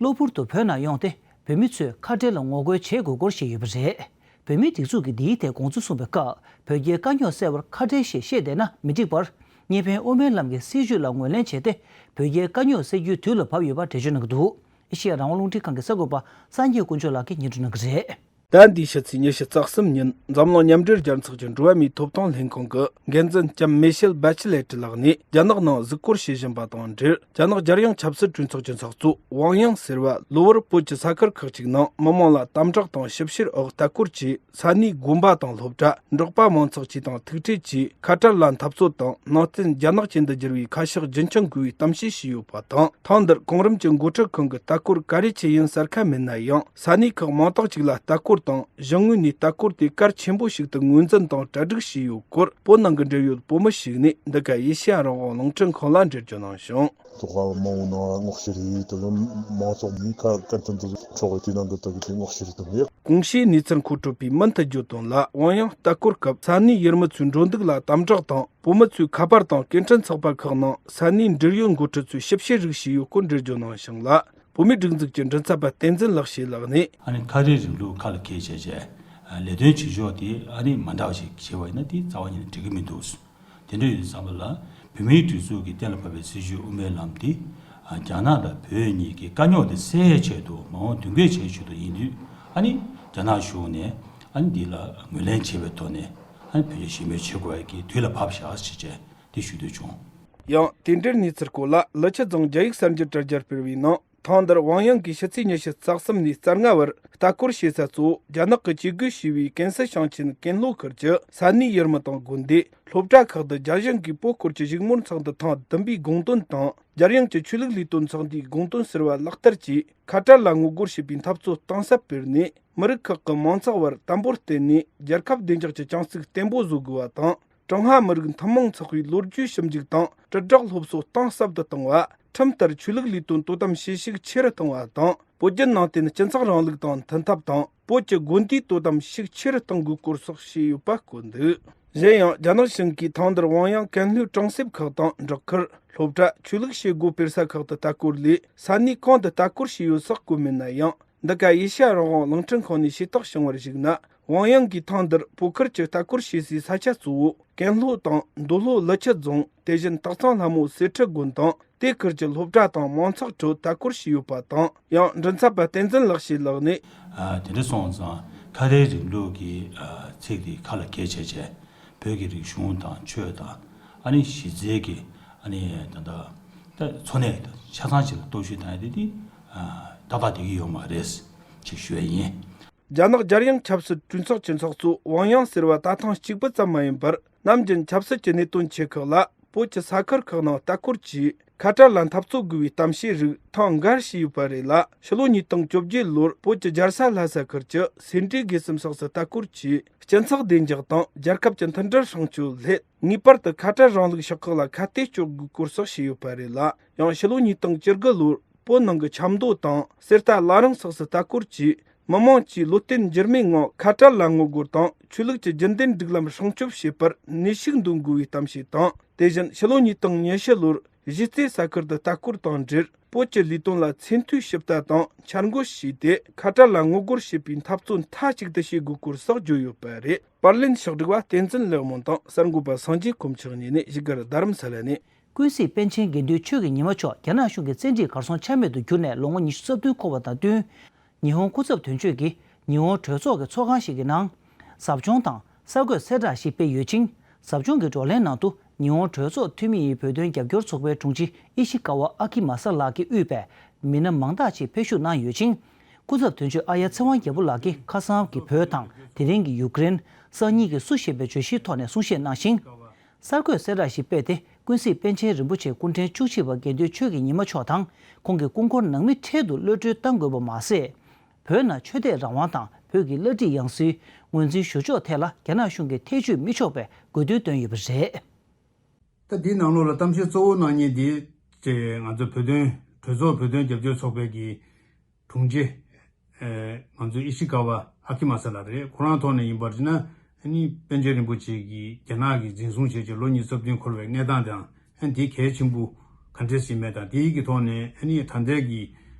གློ་བུར་དུ་བོད་ནང་ཡོང་སྟེ། བོད་མི་ཚོས་ཁ་བྲལ་ལ་ངོ་རྒོལ་བྱེད་དགོས་སྐོར་བཤད་ཡོད་པ་རེད། བོད་མིའི་སྒྲིག་འཛུགས་ཀྱིས་འདིའི་ཐད་དགོངས་ཚུལ་གསུངས་པའི་སྐབས། བོད་རྒྱའི་དཀའ་རྙོག་སེལ་བར་ཁ་བྲལ་ཞེས་བཤད་བསྡད་ན་མི་འགྲིག་པར། གཉེར་ཕན་དབུ་མའི་ལམ་གྱི་སྲིད་བྱུས་ལ་ངོས་ལེན་བྱས་ཏེ། བོད་རྒྱའི་དཀའ་རྙོག་སེལ་རྒྱུའི་དུས་ལ་བབ་ཡོད་པ་འགྲེལ་བརྗོད་གནང་གི་འདུག་ཨེ་ཤེ་ཡ་རང་དབང་རླུང་འཕྲིན་ཁང་གི་གསར་འགོད་པ་སངས་རྒྱས་དཀོན་མཆོག་ལགས་ཀྱིས་སྙན་སྒྲོན་གནང་གི་རེད། ཟླ་འདིའི་ཕྱི་ཚེས་ཉི་ཤུ་རྩ་གསུམ་ཉིན། འཛམ་གླིང་མཉམ་འབྲེལ་རྒྱལ་ཚོགས་ཀྱི་འགྲོ་བ་མིའི་ཐོབ་ཐང་ལྷན་ཁང་གི་འགན་འཛིན་ལྕམ་མེ་ཤེལ་བྷ་ཆི་ལེ་ཏི་ལགས་ནས། རྒྱ་ནག་ནང་གཟིགས་སྐོར་བྱེད་བཞིན་པ་དང་འབྲེལ། རྒྱ་ནག་རྒྱལ་ཡོངས་ཆབ་སྲིད་གྲོས་ཚོགས་ཀྱི་ཚོགས་གཙོ་ཝང་དབྱང་ཟེར་བ་གློ་བུར་བོད་ཀྱི་ས་ཁུལ་ཁག་ཅིག་ནང་མི་མང་ལ་དམ་དྲག་དང་ཞིབ་བཤེར་འོག་ལྟ་སྐོར་གྱིས། ས་གནས་དགོན་པ་དང་སློབ་གྲྭ། འབྲོག་པ་མང་ཚོགས་བཅས་དང་ཐུག་འཕྲད་ཀྱིས། ཁ་བྲལ་ལ་འཐབ་རྩོད་དང་ནང་བསྟན་རྒྱ་ནག་ཅན་དུ་བསྒྱུར་བའི་ཁ་ཕྱོགས་རྒྱུན་འཁྱོངས་དགོས་པའི་གཏམ་བཤད་བྱས་ཡོད་པ་དང་། ཐེངས་འདིར་གོང་རིམ་གྱི་འགོ་ཁྲིད་ཁང་གི་ལྟ་སྐོར་ག་རེ་བྱས་ཡིན་གསལ་ཁ་མེད་ན་ཡང་། ས་གནས་ཁག་མང་དག་ཅིག་ལ་ལྟ་སྐོར་དང་། གཞུང་ངོས་ནས་ལྟ་སྐོར་དེ་གལ་ཆེན་པོ་ཞིག་ཏུ་ངོས་འཛིན་དང་གྲ་སྒྲིག་བྱས་ཡོད་སྐོར། བོད་ནང་གི་འབྲེལ་ཡོད་བོད་མི་ཞིག་ནས་འདི་ག་ཨེ་ཤེ་ཡ་རང་དབང་རླུང་འཕྲིན་ཁང་ལ་འགྲེལ་བརྗོད་གནང་བྱུང་། ལྟོ་གོས་མང་བོ་ནང་སྔོག་བཤེར་ཡིན། དེ་ལ་མང་ཚོགས་མི་ཁ་བཀའ་འཐུང་དུ་འཕྲོག་གི་དེ་ནང་གི་ལྟ་གི་དེ་སྔོག་བཤེར་དང་ཡོད། གོང་ཞུས་གནས་ཚུལ་མཁོ་སྤྲོད་པས་མུ་མཐུད་བརྗོད་དོན་ལ། ཝང་དབྱང་ལྟ་སྐོར་སྐབས་ས་གནས་ཡུལ་མི་ཚོའི་འགྲོ་འདུག་ལ་དམ་དྲག་དང་། བོད་མི་ཚོའི་ཁ་པར་དང་སྐད་འཕྲིན་ཚགས་པར་ཁག་ནང་ས་གནས་འབྲེལ་ཡོད་འགོ་ཁྲིད་ཚོས་ཞིབ་བཤེར་རིགས་བྱས་ཡོད་སྐོར་འགྲེལ་བརྗོད་གནང་བྱུང་ལ། བོད་མིའི་སྒྲིག་འཛུགས་ཀྱི་མགྲིན་ཚབ་པ་བསྟན་འཛིན་ལེགས་བཤད་ལགས་ནས། ཨ་ནི་ཁ་བྲལ་རིང་ལུགས་ཁ་ལ་འཁྱེར་བྱས་བྱས་ལས་དོན་བྱེད་ཕྱོགས་དེ་ཨ་ནི་མ་འདྲ་བ་ཞིག་བྱས་པ་ཡིན་ན། དེ་རྩ་བ་ཉིད་ནས་འགྲིག་གི་མི་འདུག་དེ་འདྲ་ཡོད་དུས་ཙམ་པ་ལ། བོད་མིའི་སྒྲིག་འཛུགས་ཀྱིས་གཏན་ལ་ཕབ་པའི་སྲིད་བྱུས་དབུ་མའི་ལམ་དེ། རྒྱ་ནག་དང་བོད་གཉིས་ཀྱི་དཀའ་རྙོག་དེ་སེལ་ཡའི་ཆེད་དུ། མ་འོངས་མདུན་སྐྱོད་བྱེད་ཆེད་དུ་ཡིན་དུས། ཨ་ནི་རྒྱ་ནག་གཞུང་ནས་ཨ་ནི་འདི་ལ་ངོས་ལེན་བྱེད་པའི་ཐོག་ནས། ཨ་ནི་བོད་རྒྱ་ཞི་མོལ་བྱེད་དགོས་ཡ་གི་དུས་ལ་བབས་བཞག་ཅེས་བྱས་དེ་ཞུ་འདོད་བྱུང་། ཡང་དེ་འབྲེལ་གནས་ཚུལ་སྐོར་ལ། ཀླུ་ཆུ་རྫོང་རྒྱ་ཡིག་གསར་འགྱུར་དྲ་རྒྱར་སྤེལ་བའི་ནང་། ཐེངས་འདིར་ཝང་དབྱང་གིས་ཕྱི་ཚེས་ཉི་ཤུ་རྩ་གསུམ་ནས་རྩ་ལྔ་བར་ལྟ་སྐོར་བྱེད་ས་གཙོ་བོ་རྒྱ་ནག་གིས་བཅོས་སྒོ་བྱས་པའི་ཀན་སི་ཞིང་ཆེན་ཀན་ལྷོ་ཁུལ་གྱི་ས་གནས་ཡུལ་མི་དང་དགོན་སྡེ། སློབ་གྲྭ་ཁག་ཏུ་རྒྱ་གཞུང་གིས་བོད་སྐོར་གྱི་བཞུགས་མོལ་ཚོགས་འདུ་ཐེངས་བདུན་པའི་དགོངས་དོན་དང་། རྒྱལ་ཡོངས་ཀྱི་ཆོས་ལུགས་ལས་དོན་ཚོགས་འདུའི་དགོངས་དོན་ཟེར་བ་ལག་བསྟར་གྱིས། ཁ་བྲལ་ལ་ངོ་རྒོལ་བྱེད་པའི་འཐབ་རྩོད་གཏིང་ཟབ་སྤེལ་ནས། མི་རིགས་ཁག་གི་མང་ཚོགས་བར་དམ་པོར་བརྟེན་ནས། རྒྱལ་ཁབ་བདེ་འཇགས་ཀྱི་བྱང་ཚུགས་བརྟན་པོ་བཟོ་དགོས་པ་དང་། ཀྲུང་ཧྭ་མི་རིགས་ཐུན་མོང་ཚོགས་པའི་ལོ་རྒྱུས་ཞིབ་འཇུག་དང་། དྲིལ་བསྒྲགས་སློབ་གསོ་གཏིང་ཟབ་ཏུ་གཏོང་བ། ཁྲིམས་ལྟར་ཆོས་ལུགས་ལས་དོན་དོ་དམ་བྱེད་ཤུགས་ཆེ་རུ་གཏོང་བ་དང་། བོད་བརྒྱུད་ནང་བསྟན་སྤྱི་ཚོགས་རིང་ལུགས་དང་མཐུན་ཐབས་དང་། བོད་ཀྱི་དགོན་སྡེའི་དོ་དམ་ཤུགས་ཆེ་རུ་གཏོང་དགོས་སྐོར་སོགས་བཤད་ཡོད་པ་བཀོད་འདུག་གཞན་ཡང་རྒྱ་ནག་གཞུང་གིས་ཐེངས་འདིར་ཝང་དབྱང་ཀན་ལྷོའི་གྲོང་གསེབ་ཁག་དང་འབྲོག་ཁུལ། སློབ་གྲྭ། ཆོས་ལུགས་བྱེད་སྒོ་སྤེལ་ས་ཁག་ཏུ་ལྟ་སྐོར་ལས། ས་གནས་གང་དུ་ལྟ་སྐོར་བྱས་ཡོད་སོགས་བཀོད་མེད་ན་ཡང་། འདི་ག་ཨེ་ཤ་ཡ་རང་དབང་རླུང་འཕྲིན་ཁང་ནས་ཤེས་རྟོགས་བྱུང་བར་གཞིགས་ན། ཝང་དབྱང་གིས་ཐེངས་འདིར་བོད་ཁུལ་གྱི་ལྟ་སྐོར་བྱེད་སའི་ས་ཆ་གཙོ་བོ་ཀན་ལྷོ་དང་མདོ་ལྷོ་ཀླུ་ཆུ་རྫོང་། དེ་བཞིན་སྟག་ཚང་ལྷ་མོ་གསེར་ཁྲི་དགོན་དང་། དེ་ཁུལ་གྱི་སློབ་གྲྭ་དང་མང་ཚོགས་ཁྲོད་ལྟ་སྐོར་བྱས་ཡོད་པ་དང་། ཡང་མགྲིན་ཚབ་པ་བསྟན་འཛིན་ལེགས་བཤད་ལགས་ནས། ཨ། དེ་འདྲ་སོང་ཙང་ཁ་བྲལ་རིང་ལུགས་ཀྱི་ཨ་ཚིག་དེ་ཁ་ལ་འཁྱེར་བྱས་བྱས། བོད་ཀྱི་རིག་གཞུང་དང་ཆོས་དང་། ཨ་ནི་གཞི་རྩའི་གི་ཨ་ནི་ད་ལྟ་ད་འཚོ་གནས་དང་ཆ་ཚང་ཞིག་ལ་གཏོར་བཤིག་བཏང་ཡ་དེ་དེ་ཨ་ཏག་ཏག་བསྡད་ཀྱི་ཡོད་མ་རེད་ཅེས་ཞུ་ཡ་ཡིན། རྒྱ་ནག་རྒྱལ་ཡོངས་ཆབ་སྲིད་གྲོས་ཚོགས་ཀྱི་ཚོགས་གཙོ་ཝང་དབྱང་ཟེར་བ་ད་ཐེངས་གཅིག་པུ་ཙམ་མ་ཡིན་པར། ནམ་རྒྱུན་ཆབ་སྲིད་ཀྱི་གནད་དོན་ཆེ་ཁག་ལ་ བོད་ཀྱི་ས་ཁུལ་ཁག་ནང་ལྟ་སྐོར་གྱིས་ཁ་བྲལ་ལ་འཐབ་རྩོད་དགོས་པའི་གཏམ་བཤད་རིགས་ཐེངས་འགའ་བྱས་ཡོད་པ་རེད་ལ། ཕྱི་ལོ་ཉིས་སྟོང་བཅོ་བརྒྱད་ལོར་བོད་ཀྱི་རྒྱལ་ས་ལྷ་ས་ཁུལ་གྱི་སེ་འབྲས་དགེ་གསུམ་སོགས་སུ་ལྟ་སྐོར་གྱིས་སྤྱི་ཚོགས་བདེ་འཇགས་དང་རྒྱལ་ཁབ་ཀྱི་མཐུན་སྒྲིལ་སྲུང་སྐྱོབ་སླད། ངེས་པར་དུ་ཁ་བྲལ་རིང་ལུགས་ཤོག་ཁག་ལ་ཁ་གཏད་གཅོག་དགོས་སྐོར་སོགས་བཤད་ཡོད་པ་རེད་ལ། ཡང་ཕྱི་ལོ་ཉིས་སྟོང་བཅུ་དགུ་ལོར་བོད་ནང་གི་ཆབ་མདོ་དང་གསེར་རྟ་བླ་རུང་སོགས་སུ་ལྟ་སྐོར་གྱིས། མི་མང་གྱིས་བློ་བརྟན་འགྱུར་མེད་ངང་ཁ་བྲལ་ལ་ངོ་རྒོལ་དང་། ཆོས་ལུགས་ཀྱི་རྒྱུན་ལྡན་སྒྲིག་ལམ་སྲུང་སྐྱོབ་བྱེད་པར་ནུས་ཤུགས་འདོན་དགོས་པའི་གཏམ་བཤད་དང་། དེ་བཞིན་ཕྱི་ལོ་ཉིས་སྟོང་ཉི་ཤུ་ལོར་གཞིས་རྩེ་ས་ཁུལ་དུ་ལྟ་སྐོར་དང་འབྲེལ། བོད་ཀྱི་ལས་དོན་ལ་ཚད་མཐོའི་ཞིབ་ལྟ་དང་འཆར་འགོད་བྱས་ཏེ། ཁ་བྲལ་ལ་ངོ་རྒོལ་བྱེད་པའི་འཐབ་རྩོད་མཐའ་གཅིག་ཏུ་བྱེད་དགོས་སྐོར་སོགས་བརྗོད་ཡོད་པ་རེད། པར་ལེན་ཕྱག་བསྒྲིགས་པ་བསྟན་འཛིན་ལེགས་སྨོན་དང་གསར་འགོད་པ་སངས་རྒྱས་ཁོམ་ཆགས་གཉིས་ནས། བཞུགས་སྒར་རྡ་རམ་ས་ལ་ནས། ཀུན་གཟིགས་པཎ་ཆེན་དགེ་འདུན་ཆོས་ཀྱི་ཉི་མ་མཆོག་རྒྱ་ནག་གཞུང་གི་བཙན་ཁྲིད་གར་སོང་ཆ་མེད་དུ་གྱུར་ནས་ལོ་ངོ་ཉི་ཤུ་རྩ་བདུན་འཁོར་བ་དང་བསྟུན། ཉི་ཧོང་སྐུ་ཚབ་དོན་གཅོད་ཀྱིས་ཉི་ཧོང་གྲོས་ཚོགས་ཀྱི་ཚོགས་ཁང་ཞིག་གི་ནང་ཟབ་སྦྱོང་དང་གསར་འགོད་གསལ་བསྒྲགས་ཤིག་སྤེལ་ཡོད་ཅིང་། ཟབ་སྦྱོང་གི་བགྲོ་གླེང་ནང་དུ་ཉི་ཧོང་གྲོས་ཚོགས་འཐུས་མི་ཡི་བོད་དོན་རྒྱབ་སྐྱོར་ཚོགས་པའི་དྲུང་ཆེ་ཨི་ཤི་ཀ་ཝ་ཨ་ཀི་མ་ས་ལགས་ཀྱིས་དབུས་པའི་མི་སྣ་མང་དག་ཅིག་ཕེབས་ཞུགས་གནང་ཡོད་ཅིང་། སྐུ་ཚབ་དོན་གཅོད་ཨ་ཡ་ཚེ་དབང་རྒྱལ་པོ་ལགས་ཀྱིས་ཁ་སང་གི་བོད་དང་དེ་རིང་གི་ཡུཀ་རེན། སང་ཉིན་གྱི་སུ་ཞེས་པའི་བརྗོད་གཞིའི་ཐོག་ནས་གསུང་བཤད་གནང་ཞིང་། གསར་འགོད་གསལ་བསྒྲགས་ཤིག་སྤེལ་ཏེ། ཀུན་གཟིགས་པཎ་ཆེན་རིན་པོ་ཆེ་སྐུ་ཕྲེང་བཅུ་གཅིག་པ་དགེ་འདུན་ཆོས་ཀྱི་ཉི་མ་མཆོག་དང་ཁོང་གི་སྐུ་འཁོར་ནང་མི་འཕྲལ་དུ་གློད་གྲོལ་གཏང་དགོས་པ་མ་ཟད། བོད་ནང་ཆོས་དད་རང་དབང་དང་བོད་ཀྱི་བླ་བྲིས་ཡང་སྲིད་ངོས་འཛིན་ཞུ་ཕྱོགས་ཐད་ལ་རྒྱ་ནག་གཞུང་གིས་ཐེ་བྱུས་མི་ཆོག་པའི་དགོས་འདུན་བཏོན་ཡོད་པ་རེད། ད་འདིའི་ནང་ལོགས་ལ་གཏམ་བཤད་གཙོ་བོ་གནང་མཁན་དེ་ང་ཚོ་བོད་དོན་གྲོས་ཚོགས་བོད་དོན་རྒྱབ་སྐྱོར་ཚོགས་པའི་གི་དྲུང་ཆེ། ཨེ། ང་ཚོ་ཨི་ཤི་ཀ་ཝ་ཨ་ཀི་མ་ས་ལགས་རེད། ཁོ་རང་ཐོག་ནས་ཡིན་པར་བྱས་ན། ཨ་ནི་པཎ་ཆེན་རིན་པོ་ཆེ་གིས་རྒྱ་ནག་གིས་འཛིན་བཟུང་བྱས་རྗེས་ལོ་ཉི་ཤུ་རྩ་བདུན་འཁོར་བའི་གནས་སྟངས་དང་། ཨ་ནི་དེ་གལ་ཆེན་པོ་ག་འདྲས་ཡིན་མེད་དང་། དེའི་གི་ཐོག་ནས་ཨ་ནི་ད་ལྟའི་གི་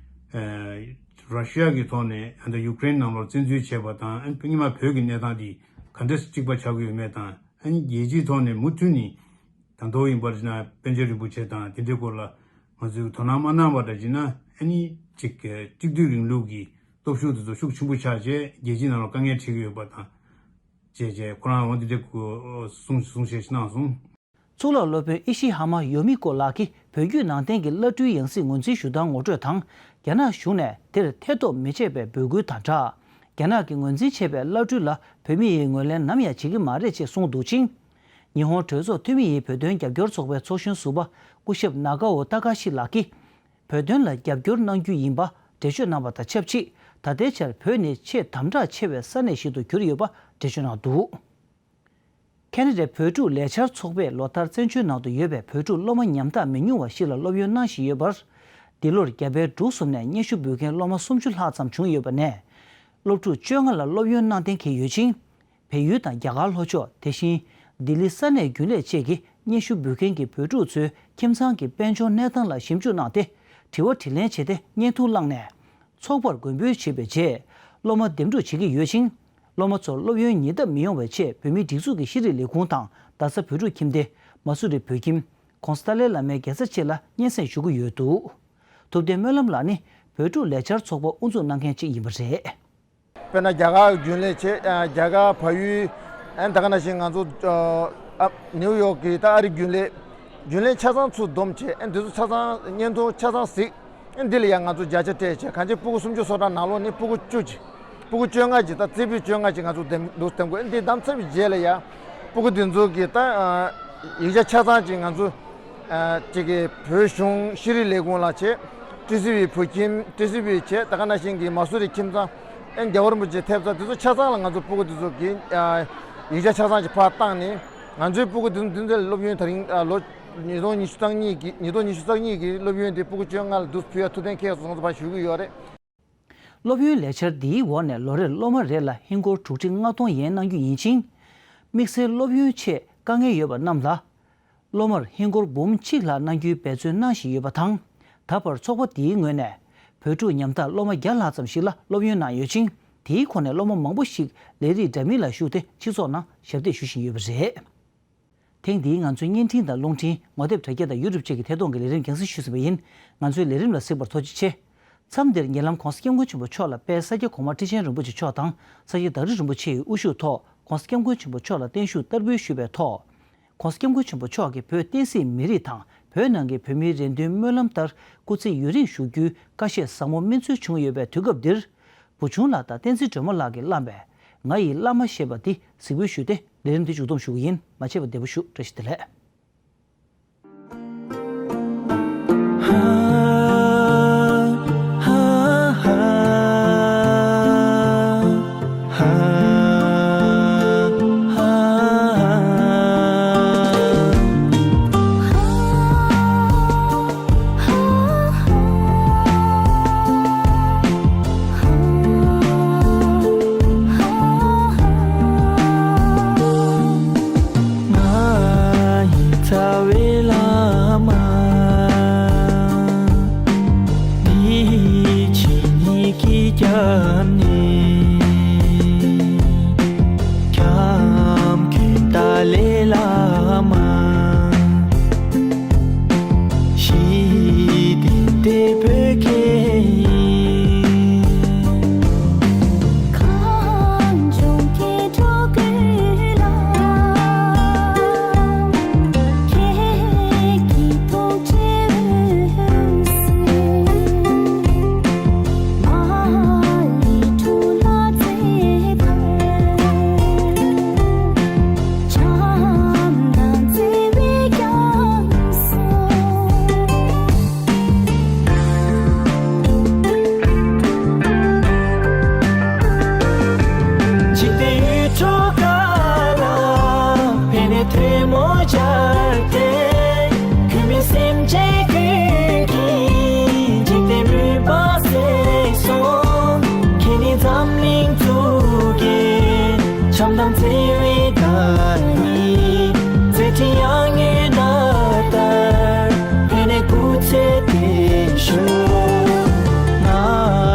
ཨེ། ར་ཤི་ཡ་གི་ཐོག་ནས་ཨ་ནི་ཡུཀ་རེན་ནང་ལོགས་བཙན་འཛུལ་བྱས་པ་དང་། ཨ་ནི་སྔོན་མ་བོད་ཀྱི་གནས་སྟངས་དེ་ག་འདྲས་གཅིག་པ་ཆགས་ཀྱི་ཡོད་མེད་དང་། ཨ་ནི་རྒྱལ་སྤྱིའི་ཐོག་ནས་མུ་མཐུད་ནས་ད་དུང་ཡིན་པར་བྱས་ན་པཎ་ཆེན་རིན་པོ་ཆེ་དང་དེ་འདྲའི་སྐོར་ལ་ང་ཚོས་དོ་སྣང་མ་གནང་བ་འདྲ་བྱས་ན། ཨ་ནི་ཅིག་གཅིག་སྡུད་རིང་ལུགས་ཀྱི་སྟོབས་ཤུགས་དེ་ཚོ་ཤུགས་ཆེན་པོ་ཆགས་བྱས་རྒྱལ་སྤྱིའི་ནང་ལ་དཀའ་ངལ་འཕྲད་ཀྱི་ཡོད་པ་དང་བཅས་བྱས། ཁོ་རང་འོ་འདི་འདྲའི་གསུང་གསུང་བཤད་ཞིག་གནང་སོང་། གཙུག་ལག་སློབ་དཔོན་ཨི་ཤི་ཧ་མ་ཡོ་མི་ཀོ་ལགས་ཀྱིས་བོད་བརྒྱུད་ནང་བསྟན་གྱི་བླ་སྤྲུལ་ཡང་སྲིད་ངོས་འཛིན་ཞུ་སྟངས་ངོ་སྤྲོད་དང་། རྒྱ་ནག་གཞུང་ནས་དེར་ཐེ་གཏོགས་མི་བྱེད་པའི་འབོད་སྐུལ་དང་སྦྲགས། རྒྱ་ནག་གིས་ངོས་འཛིན་བྱས་པའི་བླ་སྤྲུལ་ལ་བོད་མི་ཡིས་ངོས་ལེན་ནམ་ཡང་བྱེད་ཀྱི་མ་རེད་ཅེས་གསུངས་འདུག་ཅིང་། ཉི་ཧོང་གྲོས་ཚོགས་འཐུས་མི་ཡི་བོད་དོན་རྒྱབ་སྐྱོར་ཚོགས་པའི་ཚོགས་གཞོན་ཟུར་པ་སྐུ་ཞབས་ན་ཀའོ་ཏཱ་ཀ་ཤི་ལགས་ཀྱིས། བོད་དོན་ལ་རྒྱབ་སྐྱོར་གནང་རྒྱུ་ཡིན་པ་འགྲེལ་བརྗོད་གནང་བ་དང་ཆབས་ཅིག་ད་ལྟའི་ཆར་བོད་ནི་ཆེས་དམ་དྲག་ཆེ་བའི་ས་གནས་ཤིག་ཏུ་གྱུར་ཡོད་པ་འགྲེལ་བརྗོད་གནང་འདུག་ཁེ་ན་ཌའི་བོད་ཕྲུག་ལས་འཆར་ཚོགས་པས་ལོ་ལྟར་བཙན་བྱོལ་ནང་དུ་ཡོད་པའི་བོད་ཕྲུག་སློབ་མ་ཉམ་ཐག་མི་ཉུང་བ་ཞིག་ལ་སློབ་ཡོན་གནང་བཞིན་ཡོད་པར། འདི་ལོར་རྒྱ་བལ་འབྲུག་གསུམ་ནས་སྙན་ཞུ་འབུལ་མཁན་སློབ་མ་སུམ་ཅུ་ལྷག་ཙམ་བྱུང་ཡོད་པ་ནས། སློབ་ཕྲུག་བཅོ་ལྔ་ལ་སློབ་ཡོན་གནང་གཏན་འཁེལ་ཡོད་ཅིང་། བལ་ཡུལ་དང་རྒྱ་གར་ལྷོ་ཕྱོགས། དེ་བཞིན་ལྡི་ལི་ས་གནས་རྒྱུན་ལས་བཅས་ཀྱི་སྙན་ཞུ་འབུལ་མཁན་གྱི་བོད་ཕྲུག་ཚོའི་ཁྱིམ་ཚང་གི་དཔལ་འབྱོར་གནས་སྟངས་ལ་ཞིབ་འཇུག་གནང་སྟེ། དྲི་བ་དྲིས་ལན་བྱས་ཏེ་བརྙན་ཐུང་བླངས་ནས། ཚོགས་པར་མགོན་འབོད་བྱས་པའི་རྗེས། སློབ་མ་འདེམས་སྒྲུག་བྱེད་ཀྱི་ཡོད་ཅིང་། སློབ་མ་ཚོར་སློབ་ཡོན་ཉེ་འདབས་མི་ཡོང་བའི་ཆེད་བོད་མིའི་སྒྲིག་འཛུགས་ཀྱི་ཤེས་རིག་ལས་ཁུངས་དང་རྡ་ས་བོད་ཕྲུག་ཁྱིམ་སྡེ། མ་སུ་རི་བོད་ཁྱིམ། ྋགོང་ས་ཏཱ་ལའི་བླ་མའི་རྒྱལ་ས་བཅས་ལ་སྙན་སེང་ཞུ་གི་ཡོད་འདུག་ཐུབ་བསྟན་སྨོན་ལམ་ལགས་ནི་བོད་ཕྲུག་ལས་འཆར་ཚོགས་པ་དབུ་འཛུགས་གནང་མཁན་གཅིག་ཡིན་པ་རེད། དཔེར་ན་རྒྱ་གར་རྒྱུན་ལས་བྱས། རྒྱ་གར་བལ་ཡུལ། ཨ་ནི་ད་ག་ནང་བཞིན་ང་ཚོ་ཨ་ནིའུ་ཡོག་གི་ད་ཨ་རི་རྒྱུན་ལས། རྒྱུན་ལས་ཆ་ཚང་ཚུར་བསྡོམས་བྱས། ཨ་ནི་འདི་ཚོ་ཆ་ཚང་བརྙན་ཐུང་ཆ་ཚང་གཟིགས། ཨ་ནི་འདི་ལ་ཡང་ང་ཚོ་བརྒྱ་ཆ་སྤྲད་བྱས། གང་ཅི་སྤུ་གུ་སུམ་ཅུ་སོ་གྲངས་ནང་ལོགས་ནས་སྤུ་གུ་བཅུ་ཅིག་སྤུ་གུ་བཅོ་ལྔ་ཅིག་ད་རྩེ་ཕུད་བཅོ་ལྔ་ཅིག་ང་ཚོ་འདེམས་འདུག་འདེམས་དགོས། ཨ་ནི་འདི་བདམས་ཚར་བའི་རྗེས་ལ་ཡང་སྤུ་གུ་འདི་ཚོ་གི་ད་ཡིག་ཆ་ཆ་ཚང་ཅིག་ང་ཚོ། ཨ་ཅིག་གི་བོད་གཞུང་ཤེས་རིག་ལས་ཁུངས་ལ་བྱས། ཊི་སི་ཝི་བོད་ཁྱིམ། ཊི་སི་ཝི་བྱས། ད་ག་ནང་བཞིན་གྱི་མ་སུ་རི་ཁྱིམ་ཚང་། ཨ་ནི་རྒྱལ་བ་རིན་པོ་ཆེ་ཐེབས་རྩ་དེ་ཚོ་ཆ་ཚང་ལ་ང་ཚོ་སྤུ་གུ་དེ་ཚོ་གི་ཨ་ཡིག་ཆ་ཆ་ཚང་ཅིག་ཕར་བཏང་ནས། ང་ཚོའི་སྤུ་གུ་དེ་ཚོ་དེ་ཚོ་ལ་སློབ་ཡོན་དེ་རིང་ཨ་ལོ་ཉིས་སྟོང་ཉི་ཤུ་རྩ་གཉིས་ཀྱི་ཉིས་སྟོང་ཉི་ཤུ་རྩ་གཉིས་ཀྱི་སློབ་ཡོན་དེ་སྤུ་གུ་བཅོ་ལྔ་ལ་དུ་ཕུལ་ཡ་ཐུགས་གཏན་འཁེལ་སོང་ཙང་ཕར་ཞུ་གི་ཡོད་རེད། སློབ་ཡོན་ལས་འཆར་འདིའི་འོག་ནས་ལོ་རེར་སློབ་མ་རེ་ལ་ཧིན་སྒོར་དྲུག་ཁྲི་ལྔ་སྟོང་ཡན་གནང་རྒྱུ་ཡིན་ཅིང་། དམིགས་བསལ་སློབ་ཡོན་ཆེད་དཀའ་ངལ་ཡོད་པ་རྣམས་ལ། སློབ་མར་ཧིན་སྒོར་འབུམ་གཅིག་ལྷག་གནང་རྒྱུའི་འབད་བརྩོན་གནང་བཞིན་ཡོད་པ་དང་། ད་བར་ཚོགས་པ་འདིའི་ངོས་ནས་བོད་ཕྲུག་ཉམ་ཐག་སློབ་མ་བརྒྱ་ལྷག་ཙམ་ཞིག་ལ་སློབ་ཡོན་གནང་ཡོད་ཅིང་། དེའི་ཁོངས་ནས་སློབ་མ་མང་པོ་ཞིག་ལས་རིགས་འདྲ་མིན་ལ་ཞུགས་ཏེ་སྤྱི་ཚོགས་ནང་ཞབས་འདེགས་ཞུ་བཞིན་ཡོད་པ་རེད། ཐེངས་འདིའི་ང་ཚོའི་བརྙན་འཕྲིན་དང་རླུང་འཕྲིན། ངོ་དེབ་དྲ་རྒྱ་དང་ཡུ་ཊུབ་བཅས་ཀྱི་ཐད་གཏོང་གི་ལས་རིམ་རྒྱང་སྲིང་ཞུས་ཟིན་པ་ཡིན། ང་ཚོའི་ལས་རིམ་ལ་གཟིགས་པར་ཐུགས་རྗེ་ཆེ། མཚམས་འདིར་ཉེ་ལམ་༧གོང་ས་༧སྐྱབས་མགོན་ཆེན་པོ་མཆོག་ལ་དཔལ་ས་སྐྱ་གོང་མ་ཁྲི་ཆེན་རིན་པོ་ཆེ་མཆོག་དང་ས་སྐྱ་བདག་ཁྲི་རིན་པོ་ཆེ་ཡི་དབུ་བཞུགས་ཐོག་༧གོང་ས་༧སྐྱབས་མགོན་ཆེན་པོ་མཆོག་ལ་བརྟན་བཞུགས་བསྟར་འབུལ་ཞུས་པའི་ཐོག ༧གོང་ས་༧སྐྱབས་མགོན་ཆེན་པོ་མཆོག་གིས་བོད་བསྟན་སྲིད་མི་རིགས་དང་བོད་ནང་གི་བོད་མིའི་རེ་འདུན་སྨོན་ལམ་ལྟར་སྐུ་ཚེ་ཡུན་རིང་བཞུགས་རྒྱུའི་བཀའ་བཞེས་ཟབ་མོ་སྨིན་ཚུལ་བྱུང་ཡོད་པའི་དུས་སྐབས་འདིར། བུ་ཆུང་ལགས་དང་བསྟན་འཛིན་སྒྲོལ་མ་ལགས་ཀྱིས་བླངས་པའི་ང་ཡི་བླ་མ་ཞེས་པ་འདི་གཟིགས་འབུལ་ཞུས་ཏེ་ལས་རིམ་འདི་མཇུག་བསྡོམས་ཞུ་གི་ཡིན། མ་ཆད་པར་བདེ་པོ་བཞུགས། བཀྲ་ཤིས་བདེ་ལེགས།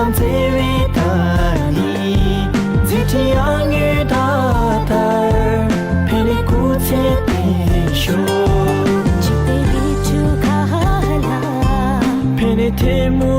བརྩེ་བའི་ད་ནི་མཛད་འཕྲིན་ཡར་ངོའི་ཟླ་ལྟར། ཕན་ནས་སྐུ་ཚེ་བརྟན་ཤོག་འཇིག་རྟེན་རི་ཁྲོད་མཁའ་ལ། ཕན་ནས་ཐལ་མོ།